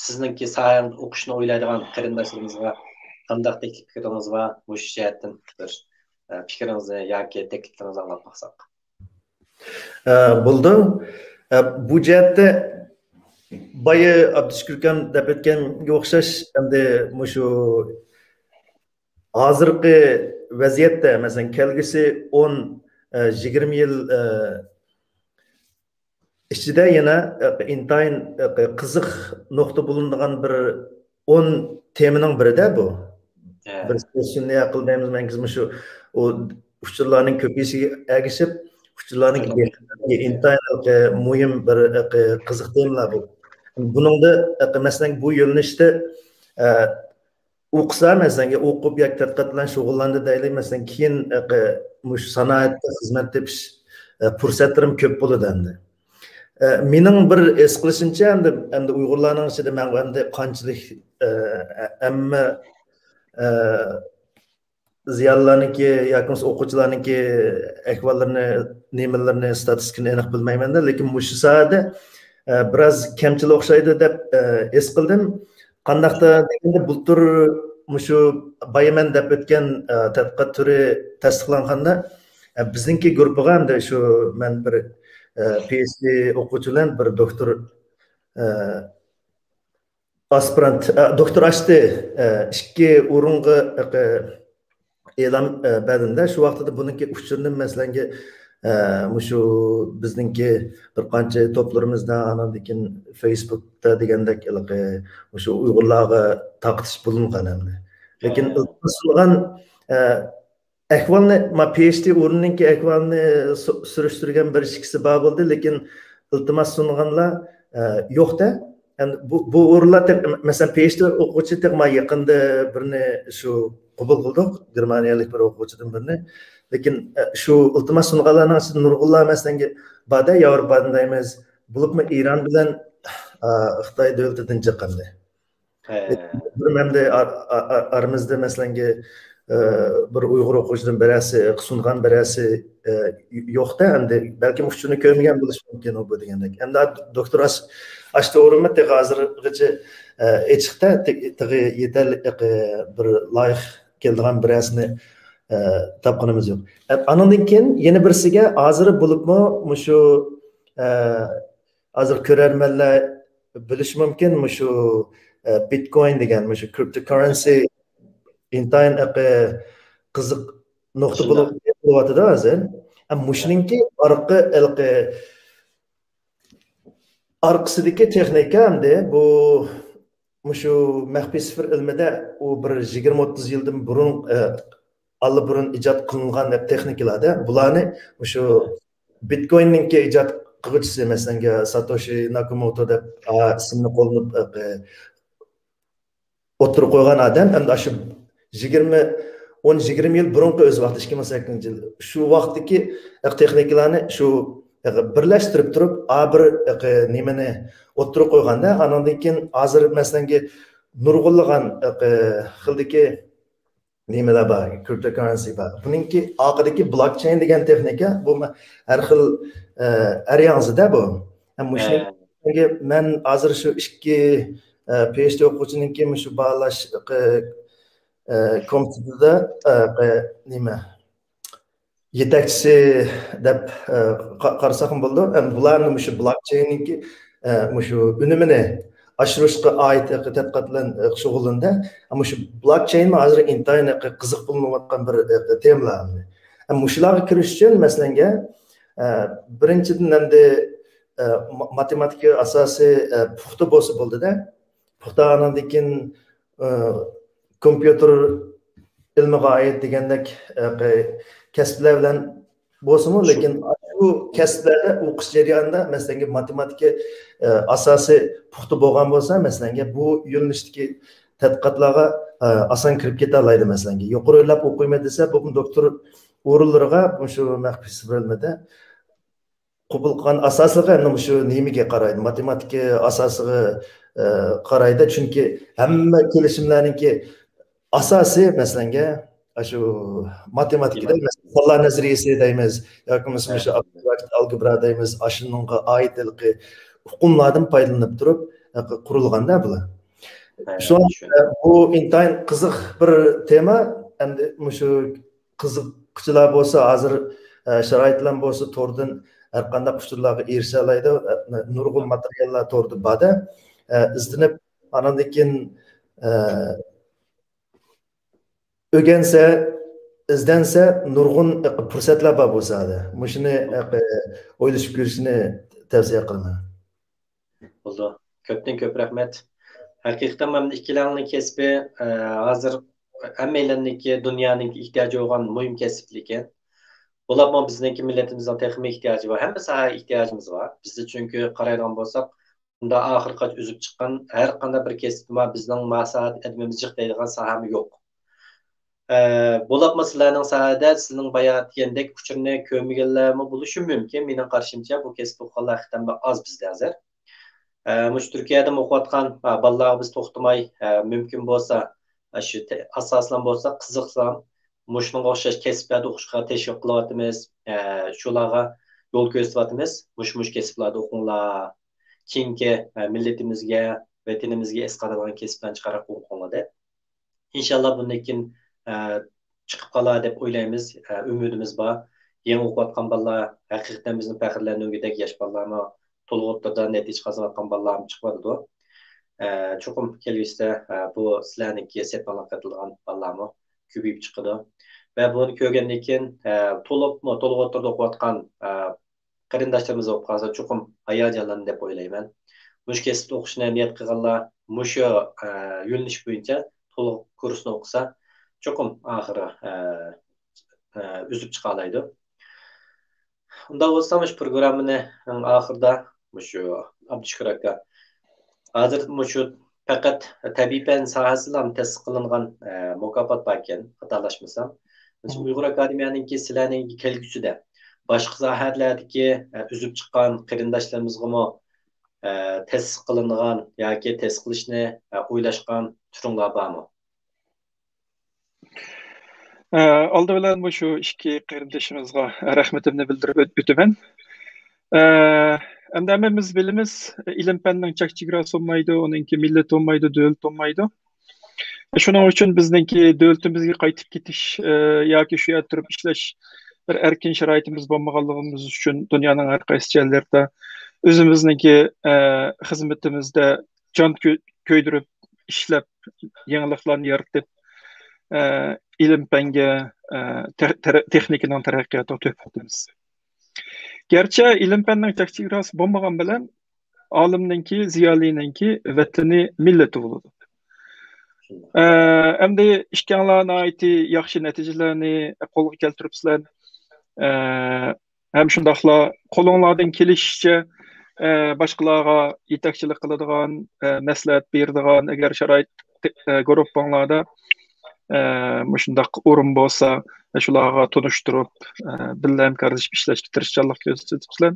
سىزنىڭكى ساھەڭىزدە ئوقۇشنى ئويلايدىغان قېرىنداشلىرىمىزغا قانداق تەكلىپ پىكرىڭىز بار؟ مۇشۇ جەھەتتىن بىر، ئە، پىكرىڭىزنى ياكى تەكلىپلىرىڭىزنى ئاڭلاپ باقساق. ئە، بولىدۇ. ئە، بۇ جەھەتتە بايا ئابدۇشۈكۈر ئاكام دەپ ئۆتكەنگە ئوخشاش، ئەمدى مۇشۇ ھازىرقى ۋەزىيەتتە، مەسىلەن، كەلگۈسى ئون، ئە، يىگىرمە يىل، ئە، ئىچىدە يەنە، ئە، ئىنتايىن، ئە، قىزىق نۇقتا بولۇنىدىغان بىر ئون تېمىنىڭ بىرىدە بۇ. ھە. بىر سېسسىيوننى ھەل قىل دەيمىز، مەنكىز مۇشۇ، ئۇ ئۇچۇرلارنىڭ كۆپىيىشىگە ئەگىشىپ، ئۇچۇرلارنىڭ ئىنتايىن مۇھىم بىر قىزىق تېمىلار بۇ. بۇنىڭدا، مەسىلەن، بۇ يۆنىلىشتە، ئە، ئوقۇسا، مەسىلەن، ئوقۇپ ياكى تەتقىقات بىلەن شۇغۇللاندى دەيلى، مەسىلەن، كېيىن، ئە، مۇشۇ سانائەتتە خىزمەت تېپىش، ئە، پۇرسەتلىرىم كۆپ بولىدۇ ئەمدى. ئە، مېنىڭ بىر ھېس قىلىشىمچە، ئەمدى، ئەمدى ئۇيغۇرلارنىڭ ئىچىدە مەن ئەمدى قانچىلىك، ئە، ئە، ئەمما، ئە، زىيالىيلارنىڭكى ياكى بولمىسا ئوقۇغۇچىلارنىڭكى ئەھۋاللىرىنى، نېمىلىرىنى، ستاتىستىكىنى ئېنىق بىلمەيمەن-دە، لېكىن مۇشۇ ساھەدە، ئە، بىراز كەمچىل ئوخشايدۇ دەپ، ئە، ھېس قىلدىم. قانداقتا دېگەندە، بۇلتۇر مۇشۇ بايا مەن دەپ ئۆتكەن، ئە، تەتقىقات تۈرى تەستىقلانغاندا، ئە، بىزنىڭكى گۇرۇپپىغا ئەمدى شۇ مەن بىر، ئە، پى ئېچ دى ئوقۇغۇچى بىلەن بىر دوكتور، ئە، ئاسپىرانت، ئە، دوكتور ئاچتى، ئە، ئىككى ئورۇنغا، ئە، ئېلان، ئە، بەردىم-دە، شۇ ۋاقتىدا بۇنىڭكى ئۇچۇرىنى، مەسىلەنكى، ئە، مۇشۇ بىزنىڭكى بىر قانچە توپلىرىمىزدا، ئاناندىن كېيىن فېيسبۇكتا دېگەندەك، ھېلىقى مۇشۇ ئۇيغۇرلارغا تارقىتىش بولۇنغان ئەمدى. لېكىن ھە. ئىلتىماس سۇنغان، ئە، ئەھۋالنى، ما، پى ئېچ دى ئورنىنىڭكى ئەھۋالىنى سۇ-، سۈرۈشتۈرگەن بىر ئىككىسى بار بولدى، لېكىن ئىلتىماس سۇنغانلار، ئە، يوق-دە. ئەمدى بۇ، بۇ ئورۇنلار تېخى، مەسىلەن، پى ئېچ دى ئوقۇغۇچى تېخى ما يېقىندا بىرنى شۇ قوبۇل قىلدۇق، گېرمانىيەلىك بىر ئوقۇغۇچىدىن بىرنى. لېكىن، ئە، شۇ ئىلتىماس سۇنغانلارنىڭ ئىچىدە نۇرغۇنلار، مەسىلەن، بار-دە، ياۋروپادىن دەيمىز، بولۇپمۇ ئىران بىلەن، ئا، خىتاي دۆلىتىدىن چىققانىدى. ھە. بىر مەندە ئار-، ئا-، ئا-، ئارىمىزدا، مەسىلەنكى، ئە، بىر ئۇيغۇر ئوقۇغۇچىدىن بىرەرسى سۇنغان، بىرەرسى، ئە، يوق-دە، ئەمدى بەلكىم ئۇچۇرنى كۆرمىگەن بولۇشى مۇمكىن ئۇ بۇ دېگەندەك. ئەمدى دوكتور ئاش-، ئاشتى ئورۇنمۇ تېخى ھازىرغىچە، ئە، ئېچىقتا، تېخى، تېخى يېتەرلىك، ئە، بىر لايىق كېلىدىغان بىرەرسىنى، ئە، تاپقىنىمىز يوق. ئە، ئانىڭدىن كېيىن يەنە بىرسىگە ھازىر بولۇپمۇ مۇشۇ، ئە، ھازىر كۆرەرمەنلەر بىلىشى مۇمكىن، مۇشۇ، ئە، بىتكوين دېگەن مۇشۇ كرىپتوكاررېنسى ئىنتايىن ھەققى قىزىق نۇقتا بولۇپ، بولۇۋاتىدۇ ھازىر. ئە، مۇشۇنىڭكى ئارقا، ھېلىقى، ئارقىسىدىكى تېخنىكا ئەمدى بۇ، مۇشۇ مەخپىي سىفىر ئىلمىدە ئۇ بىر يىگىرمە ئوتتۇز يىلدىن بۇرۇن، ئە، ئاللىبۇرۇن ئىجاد قىلىنغان دەپ تېخنىكىلاردا بۇلارنى مۇشۇ بىتكويننىڭكى ئىجاد قىلغۇچىسى، مەسىلەن، ساتوشى ناكاموتو دەپ، ئا، ئىسىمنى قوللىنىپ، ئە، ئوتتۇرىغا قويغان ئادەم، ئەمدى شۇ يىگىرمە، ئون يىگىرمە يىل بۇرۇنقى ئۆز ۋاقتى، ئىككى مىڭ سەككىزىنچى يىل، شۇ ۋاقىتتىكى تېخنىكىلارنى شۇ بىرلەشتۈرۈپ تۇرۇپ، ئا بىر نېمىنى ئوتتۇرىغا قويغاندا، ئانىڭدىن كېيىن ھازىر، مەسىلەن، نۇرغۇنلىغان خىلدىكى نېمىلەر بار، كرىپتو كاررېنسى بار. بۇنىڭكى ئارقىدىكى بلوكچېين دېگەن تېخنىكا، بۇ ھەر خىل، ئە، ئەر ياڭزىدە بۇ. ھەم مۇشۇنى، ھە. چۈنكى مەن ھازىر شۇ ئىككى، ئە، پى ئېچ دى ئوقۇغۇچىنىڭكى مۇشۇ باھالاش، ئە، ئە، كومىتېتىدا، ئە، ئە، نېمە، يېتەكچىسى دەپ، ئە، قا-، قارىساقمۇ بولىدۇ. ئەمدى بۇلارنى مۇشۇ بلوكچېيننىڭكى، ئە، مۇشۇ ئۈنۈمىنى ئاشۇرۇشقا ئائىت تەتقىقات بىلەن، ئە، شۇغۇللىنىدۇ. مۇشۇ بلوكچېينمۇ ھازىر ئىنتايىن قىزىق بولۇنۇۋاتقان بىر، ئە، تېمىلار. مۇشۇلارغا كىرىش ئۈچۈن، مەسىلەنگە، ئە، بىرىنچىدىن، ئەمدى، ئە، ما-، ماتېماتىكا ئاساسى، ئە، پۇختا بولسا بولدىدە. پۇختا، ئاندىن كېيىن، ئە، كومپيۇتېر ئىلمىغا ئائىت دېگەندەك، ئە، كەسىپلەر بىلەن بولسىمۇ، شۇ لېكىن شۇ كەسىپلەردە ئوقۇش جەريانىدا، مەسىلەنگە، ماتېماتىكا، ئە، ئاساسى پۇختا بولغان بولسا، مەسىلەنگە، بۇ يۆنىلىشتىكى تەتقىقاتلارغا، ئە، ئاسان كىرىپ كېتەلەيدۇ. مەسىلەنگە، يۇقىرى ئويلاپ ئوقۇيمەن دېسە، بۇ دوكتور ئورۇنلىرىغا مۇشۇ مەخپىي سىفىر ئىلمىدە قوبۇل قىلغان ئاساسلىقى ئەمدى مۇشۇ نېمىگە قارايدۇ، ماتېماتىكا ئاساسىغا، ئە، قارايدۇ. چۈنكى ھەممە كېلىشىملەرنىڭكى ئاساسى، مەسىلەنگە، ئاشۇ ماتېماتىكىدا، ماتېماتىكا. مەسىلەن، سانلار نەزەرىيىسى دەيمىز، ياكى بولمىسا ھە. مۇشۇ ئابستراكت ئالگېبرا دەيمىز، ئاشۇنىڭغا ئائىت ھېلىقى ئۇقۇملاردىن پايدىلىنىپ تۇرۇپ، ھە، قۇرۇلغاندا بۇلار. ھە، شۇڭا، چۈشەندىم. ئە، بۇ ئىنتايىن قىزىق بىر تېما. ئەمدى مۇشۇ قىزىققۇچىلار بولسا، ھازىر، ئە، شارائىتلار بولسا، توردىن ھەر قانداق ئۇچۇرلارغا ئېرىشەلەيدۇ. ئە، نۇرغۇن ماتېرىياللار توردا بار-دە. ئە، ئىزدىنىپ، ئاناندىن كېيىن، ئە، ئۆگەنسە، ئىزدەنسە، نۇرغۇن پۇرسەتلەر بار بۇ ساھەدە. مۇشۇنى، ئە، ئويلىشىپ كۆرۈشنى تەۋسىيە قىلىمەن. بولىدۇ. كۆپتىن كۆپ رەھمەت. ھەقىقەتەن مانا ئىككىلەڭنىڭ كەسپى، ئە، ھازىر ھەممەيلەننىڭكى، دۇنيانىڭكى ئېھتىياجى بولغان مۇھىم كەسىپلىكەن. بولۇپمۇ بىزنىڭكى مىللىتىمىزنىڭ تېخىمۇ ئېھتىياجى بار. ھەممە ساھەگە ئېھتىياجىمىز بار. بىزدە چۈنكى قارايدىغان بولساق، بۇندا ئاخىرقىغىچە ئۈزۈپ چىققان ھەر قانداق بىر كەسىپتىمۇ بىزنىڭ ما ساھەدە ئادىمىمىز جىق دەيدىغان ساھەمۇ يوق. ئە، بولۇپمۇ سىلەرنىڭ ساھەدە سىزنىڭ بايا دېگەندەك ئۇچۇرنى كۆرمىگەنلەرمۇ بولۇشى مۇمكىن. مېنىڭ قارىشىمچە، بۇ كەسىپتە ئوقۇغانلار ھەقىقەتەن بىر ئاز بىزدە ھازىر. ئە، مۇشۇ تۈركىيەدىمۇ ئوقۇۋاتقان، ئە، بالىلارغا بىز توختىماي، ئە، مۇمكىن بولسا، ئە، شۇ تە-، ئاساسلام بولسا، قىزىقسام، مۇشۇنىڭغا ئوخشاش كەسىپلەردە ئوقۇشقا تەشۋىق قىلىۋاتىمىز. ئە، شۇلارغا يول كۆرسىتىۋاتىمىز. مۇشۇ، مۇشۇ كەسىپلەردە ئوقۇڭلار. كېيىنكى، ئە، مىللىتىمىزگە، ۋەتىنىمىزگە ئەسقاتىدىغان كەسىپلەرنى چىقاراپ ئوقۇڭلار دەپ. ئىنشاللا بۇندىن كېيىن، ئە، چىقىپ قالار دەپ ئويلايمىز. ئە، ئۈمىدىمىز بار. يېڭى ئوقۇۋاتقان بالىلار ھەقىقەتەن بىزنى پەخىرلەندۈرگۈدەك ياش بالىلارمۇ، تولۇق ئوتتۇرىدا نەتىجە قازىنىۋاتقان بالىلارمۇ چىقىۋاتىدۇ. ئە، چوقۇم كەلگۈسىدە، ئە، بۇ سىلەرنىڭكى سەپىڭلارغا قېتىلىدىغان بالىلارمۇ كۆپىيىپ چىقىدۇ. ۋە بۇنى كۆرگەندىن كېيىن، ئە، تولۇقمۇ، تولۇق ئوتتۇرىدا ئوقۇۋاتقان، ئە، قېرىنداشلىرىمىز بولۇپ قالسا، چوقۇم ھاياجانلىنىدۇ دەپ ئويلايمەن. مۇشۇ كەسىپتە ئوقۇشنى نىيەت قىلغانلار مۇشۇ، ئە، يۆنىلىش بويىچە تولۇق كۇرسنى ئوقۇسا، چوقۇم ئاخىرى، ئە، ئە، ئۈزۈپ چىقالايدۇ. ئۇنداق بولسا، مۇشۇ پروگراممىنىڭ ئاخىرىدا مۇشۇ ئابدۇشۈكۈر ئاكا، ھازىر مۇشۇ پەقەت تەبىئىي پەن ساھەسىلا تەسىس قىلىنغان، ئە، مۇكاپات باركەن، خاتالاشمىسام. مىسال، ئۇيغۇر ئاكادېمىيەنىڭكى سىلەرنىڭ كەلگۈسىدە باشقا ساھەلەردىكى، ئە، ئۈزۈپ چىققان قېرىنداشلىرىمىزغىمۇ، ئە، تەسىس قىلىنغان ياكى تەسىس قىلىشنى، ئە، ئويلاشقان تۈرۈڭلار بارمۇ؟ ئە، ئالدى بىلەن مۇشۇ ئىككى قېرىندىشىمىزغا رەھمىتىمنى بىلدۈرۈپ ئۆت-، ئۆتىمەن. ئە، ئەمدى ھەممىمىز بىلىمىز، ئىلىم پەننىڭ چەك چېگراسى بولمايدۇ، ئۇنىڭكى مىللىتى بولمايدۇ، دۆلىتى بولمايدۇ. شۇنىڭ ئۈچۈن بىزنىڭكى دۆلىتىمىزگە قايتىپ كېتىش، ئە، ياكى شۇ يەردە تۇرۇپ ئىشلەش بىر ئەركىن شارائىتىمىز بولمىغانلىقىمىز ئۈچۈن دۇنيانىڭ ھەر قايسى جايلىرىدا ئۆزىمىزنىڭكى، ئە، خىزمىتىمىزدە جان كۆ-، كۆيدۈرۈپ ئىشلەپ، يېڭىلىقلارنى يارىتىپ، ئە، ئىلىم پەنگە، ئە، تېخ-، تەرە-، تېخنىكىنىڭ تەرەققىياتىغا تۆھپە قوشىمىز. گەرچە ئىلىم پەننىڭ چەك چېگراسى بولمىغان بىلەن، ئالىمنىڭكى، زىيالىينىڭكى ۋەتىنى، مىللىتى بولىدۇ. ئە، ئەمدى ئىككىڭلار ناھايىتى ياخشى نەتىجىلەرنى قولغا كەلتۈرۈپسىلەر. ئە، ھەم شۇنداقلا قولۇڭلاردىن كېلىشىچە، ئە، باشقىلارغا يېتەكچىلىك قىلىدىغان، ئە، مەسلىھەت بېرىدىغان، ئەگەر شارائىت، ئە، گۇرۇپپاڭلاردا، ئە، مۇشۇنداق ئورۇن بولسا، شۇلارغا تونۇشتۇرۇپ، ئە، بىللە ھەمكارلىشىپ ئىشلەشكە تىرىشچانلىق كۆرسىتىپسىلەر.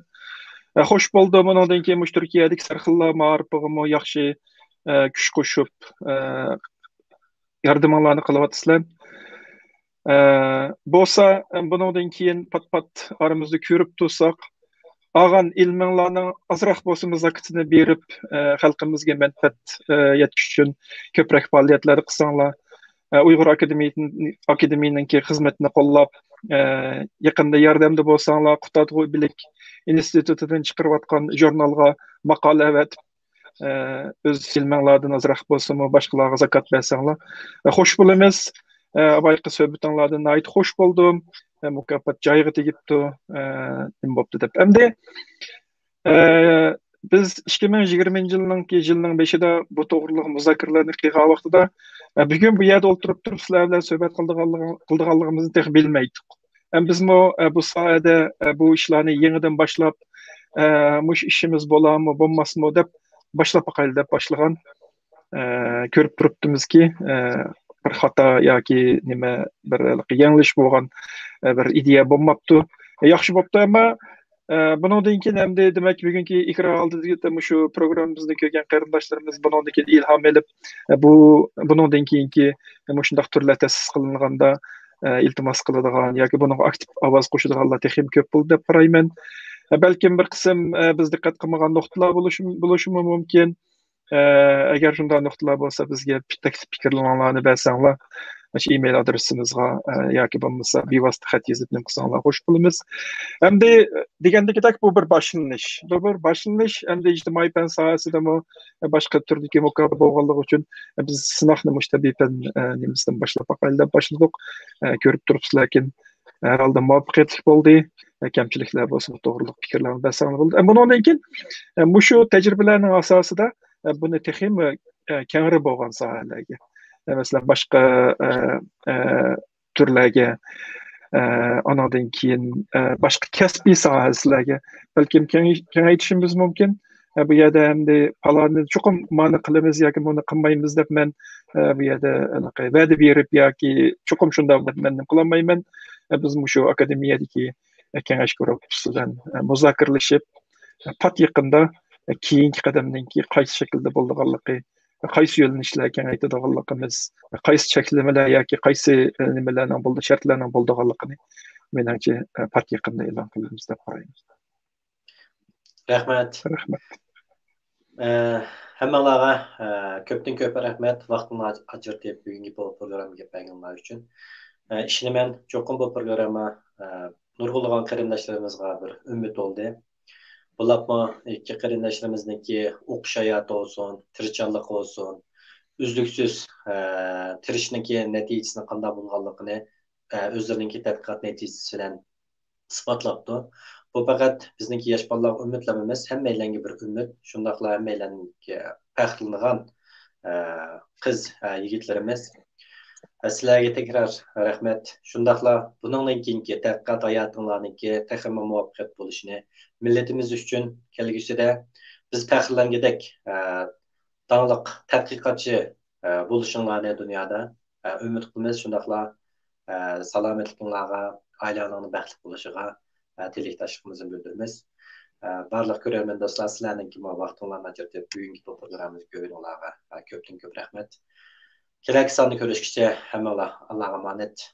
ئە، خوش بولدى، بۇنىڭدىن كېيىن مۇشۇ تۈركىيەدىكى سەرخىللار مائارىپىغىمۇ ياخشى، ئە، كۈچ قوشۇپ، ئە، ياردىمىڭلارنى قىلىۋاتىسىلەر. ئە، بولسا، ئە، بۇنىڭدىن كېيىن پات-پات ئارىمىزدا كۆرۈپ تۇرساق، ئالغان ئىلمىڭلارنىڭ ئازراق بولسىمۇ زاكىتىنى بېرىپ، ئە، خەلقىمىزگە مەنپەئەت، ئە، يەتكۈزۈش ئۈچۈن كۆپرەك پائالىيەتلەرنى قىلساڭلار، ئە، ئۇيغۇر ئاكادېمىيىتىن-، ئاكادېمىيىنىڭكى خىزمىتىنى قوللاپ، ئە، يېقىندا ياردەمدە بولساڭلار، قۇتادغۇ بىلىك ئىنستىتۇتىدىن چىقىرىۋاتقان ژۇرنالغا ماقالە ئەۋەتىپ، ئە، ئۆز ئىلمىڭلاردىن ئازراق بولسىمۇ باشقىلارغا زاكات بەرسەڭلار، ئە، خوش بولىمىز. ئە، بايىقى سۆھبىتىڭلاردىن ناھايىتى خوش بولدۇم. ئە، مۇكاپات جايىغا تېگىپتۇ. ئە، نېمە بوپتۇ دەپ. ئەمدى، ئە، بىز ئىككى مىڭ يىگىرمىنچى يىلنىڭكى، يىلنىڭ بېشىدا بۇ توغرىلىق مۇزاكىرىلەرنى قىلغان ۋاقتىدا، ئە، بۈگۈن بۇ يەردە ئولتۇرۇپ تۇرۇپ سىلەر بىلەن سۆھبەت قىلىدىغانلىقىڭ-، قىلىدىغانلىقىمىزنى تېخى بىلمەيتتۇق. ھەم بىزمۇ، ئە، بۇ ساھەدە، ئە، بۇ ئىشلارنى يېڭىدىن باشلاپ، ئە، مۇشۇ ئىشىمىز بولارمۇ، بولماسمۇ دەپ باشلاپ باقايلى دەپ باشلىغان. ئە، كۆرۈپ تۇرۇپتىمىزكى، ئە، بىر خاتا ياكى نېمە، بىر يېڭىلىش بولغان، ئە، بىر ئىدىيە بولماپتۇ. ئە، ياخشى بوپتۇ، ئەمما، ئە، بۇنىڭدىن كېيىن ئەمدى، دېمەك، بۈگۈنكى ئېكران ئالدىدىكى مۇشۇ پروگراممىمىزنى كۆرگەن قېرىنداشلىرىمىز بۇنىڭدىن كېيىن ئىلھام ئېلىپ، ئە، بۇ، بۇنىڭدىن كېيىنكى مۇشۇنداق تۈرلەر تەسىس قىلىنغاندا، ئە، ئىلتىماس قىلىدىغان ياكى بۇنىڭغا ئاكتىپ ئاۋاز قوشىدىغانلار تېخىمۇ كۆپ بولىدۇ دەپ قارايمەن. ئە، بەلكىم بىر قىسىم، ئە، بىز دىققەت قىلمىغان نۇقتىلار بولۇشى، بولۇشىمۇ مۇمكىن. ئە، ئەگەر شۇنداق نۇقتىلار بولسا، بىزگە پىت-، تەكلىپ پىكىرلىرىڭلارنى بەرسەڭلار، مۇشۇ ئىمېيل ئادرېسىمىزغا، ئە، ياكى بولمىسا بىۋاسىتە خەت يېزىپ نېمە قىلساڭلار خوش بولىمىز. ئەمدى دېگەندىكىدەك، بۇ بىر باشلىنىش. بۇ بىر باشلىنىش. ئەمدى ئىجتىمائىي پەن ساھەسىدىمۇ، ئە، باشقا تۈردىكى مۇكاپات بولغانلىقى ئۈچۈن، ئە، بىز سىناقنى مۇشۇ تەبىئىي پەن، ئە، نېمىسىدىن باشلاپ باقايلى دەپ باشلىدۇق. ئە، كۆرۈپ تۇرۇپسىز، لېكىن ھەر ھالدا مۇۋەپپەقىيەتلىك بولدى. ئە، كەمچىلىكلەر بولسا، بۇ توغرىلىق پىكىرلەرنى بەرسەڭلار بولىدۇ. ئە، بۇنىڭدىن كېيىن، ئە، مۇشۇ تەجرىبىلەرنىڭ ئاساسىدا، ئە، بۇنى تېخىمۇ، ئە، كەڭرى بولغان ساھەلەرگە، ئە، مەسىلەن، باشقا، ئە، ئە، تۈرلەرگە، ئە، ئانىڭدىن كېيىن، ئە، باشقا كەسپىي ساھەلەرگە بەلكىم كېڭەي-، كېڭەيتىشىمىز مۇمكىن. ئە، بۇ يەردە ئەمدى پالانى چوقۇم مانى قىلىمىز ياكى بۇنى قىلمايمىز دەپ مەن، ئە، بۇ يەردە ھېلىقى ۋەدە بېرىپ ياكى چوقۇم شۇنداق دەپ مەن نېمە قىلالمايمەن. ئە، بىز مۇشۇ ئاكادېمىيەدىكى، ئە، كېڭەش گۇرۇپپىسى بىلەن، ئە، مۇزاكىرىلىشىپ، ئە، پات يېقىندا، ئە، كېيىنكى قەدەمنىڭكى قايسى شەكىلدە بولىدىغانلىقى، قايسى يۆنىلىشلەر كېڭەيتىدىغانلىقىمىز، قايسى چەكلىمىلەر ياكى قايسى، ئە، نېمىلەرنىڭ بولدى، شەرتلەرنىڭ بولىدىغانلىقىنى، مېنىڭچە، ئە، پات يېقىندا ئېلان قىلىمىز دەپ قارايمەن. رەھمەت. رەھمەت. ئە، ھەممىڭلارغا، ئە، كۆپتىن كۆپ رەھمەت، ۋاقتىڭلارنى ئاجرىتىپ بۈگۈنكى بۇ پروگراممىغا گەپ بەرگىنىڭلار ئۈچۈن. ئە، ئىشىنىمەن، چوقۇم بۇ پروگرامما، ئە، نۇرغۇنلىغان قېرىنداشلىرىمىزغا بىر ئۈمىد بولدى. بولۇپمۇ ئىككى قېرىنداشلىرىمىزنىڭكى ئوقۇش ھاياتى بولسۇن، تىرىشچانلىقى بولسۇن، ئۈزلۈكسىز، ئە، تىرىشىشنىڭكى نەتىجىسىنىڭ قانداق بولغانلىقىنى، ئە، ئۆزلىرىنىڭكى تەتقىقات نەتىجىسى بىلەن ئىسپاتلاپتۇ. بۇ پەقەت بىزنىڭكى ياش بالىلارغا ئۈمىدلا ئەمەس، ھەممەيلەنگە بىر ئۈمىد، شۇنداقلا ھەممەيلەنگە پەخىرلىنىدىغان، ئە، قىز، ئە، يىگىتلىرىمىز. ئە، سىلەرگە تەكرار رەھمەت. شۇنداقلا بۇنىڭدىن كېيىنكى تەتقىقات ھاياتىڭلارنىڭكى تېخىمۇ مۇۋەپپەقىيەت بولۇشىنى، مىللىتىمىز ئۈچۈن كەلگۈسىدە بىز پەخىرلەنگۈدەك، ئە، داڭلىق تەتقىقاتچى، ئە، بولۇشۇڭلارنى دۇنيادا، ئە، ئۈمىد قىلىمىز. شۇنداقلا، ئە، سالامەتلىكىڭلارغا، ئائىلەڭلارنىڭ بەختلىك بولۇشىغا، ئە، تىلەكداشلىقىمىزنى بىلدۈرىمىز. ئە، بارلىق كۆرەرمەن دوستلار، سىلەرنىڭكىمۇ ۋاقتىڭلارنى ئاجرىتىپ بۈگۈنكى بۇ پروگراممىمىزنى كۆرگىنىڭلارغا، ئە، كۆپتىن كۆپ رەھمەت. كېلەركى ساندا كۆرۈشكىچە ھەممىڭلار ئاللاغا ئامانەت.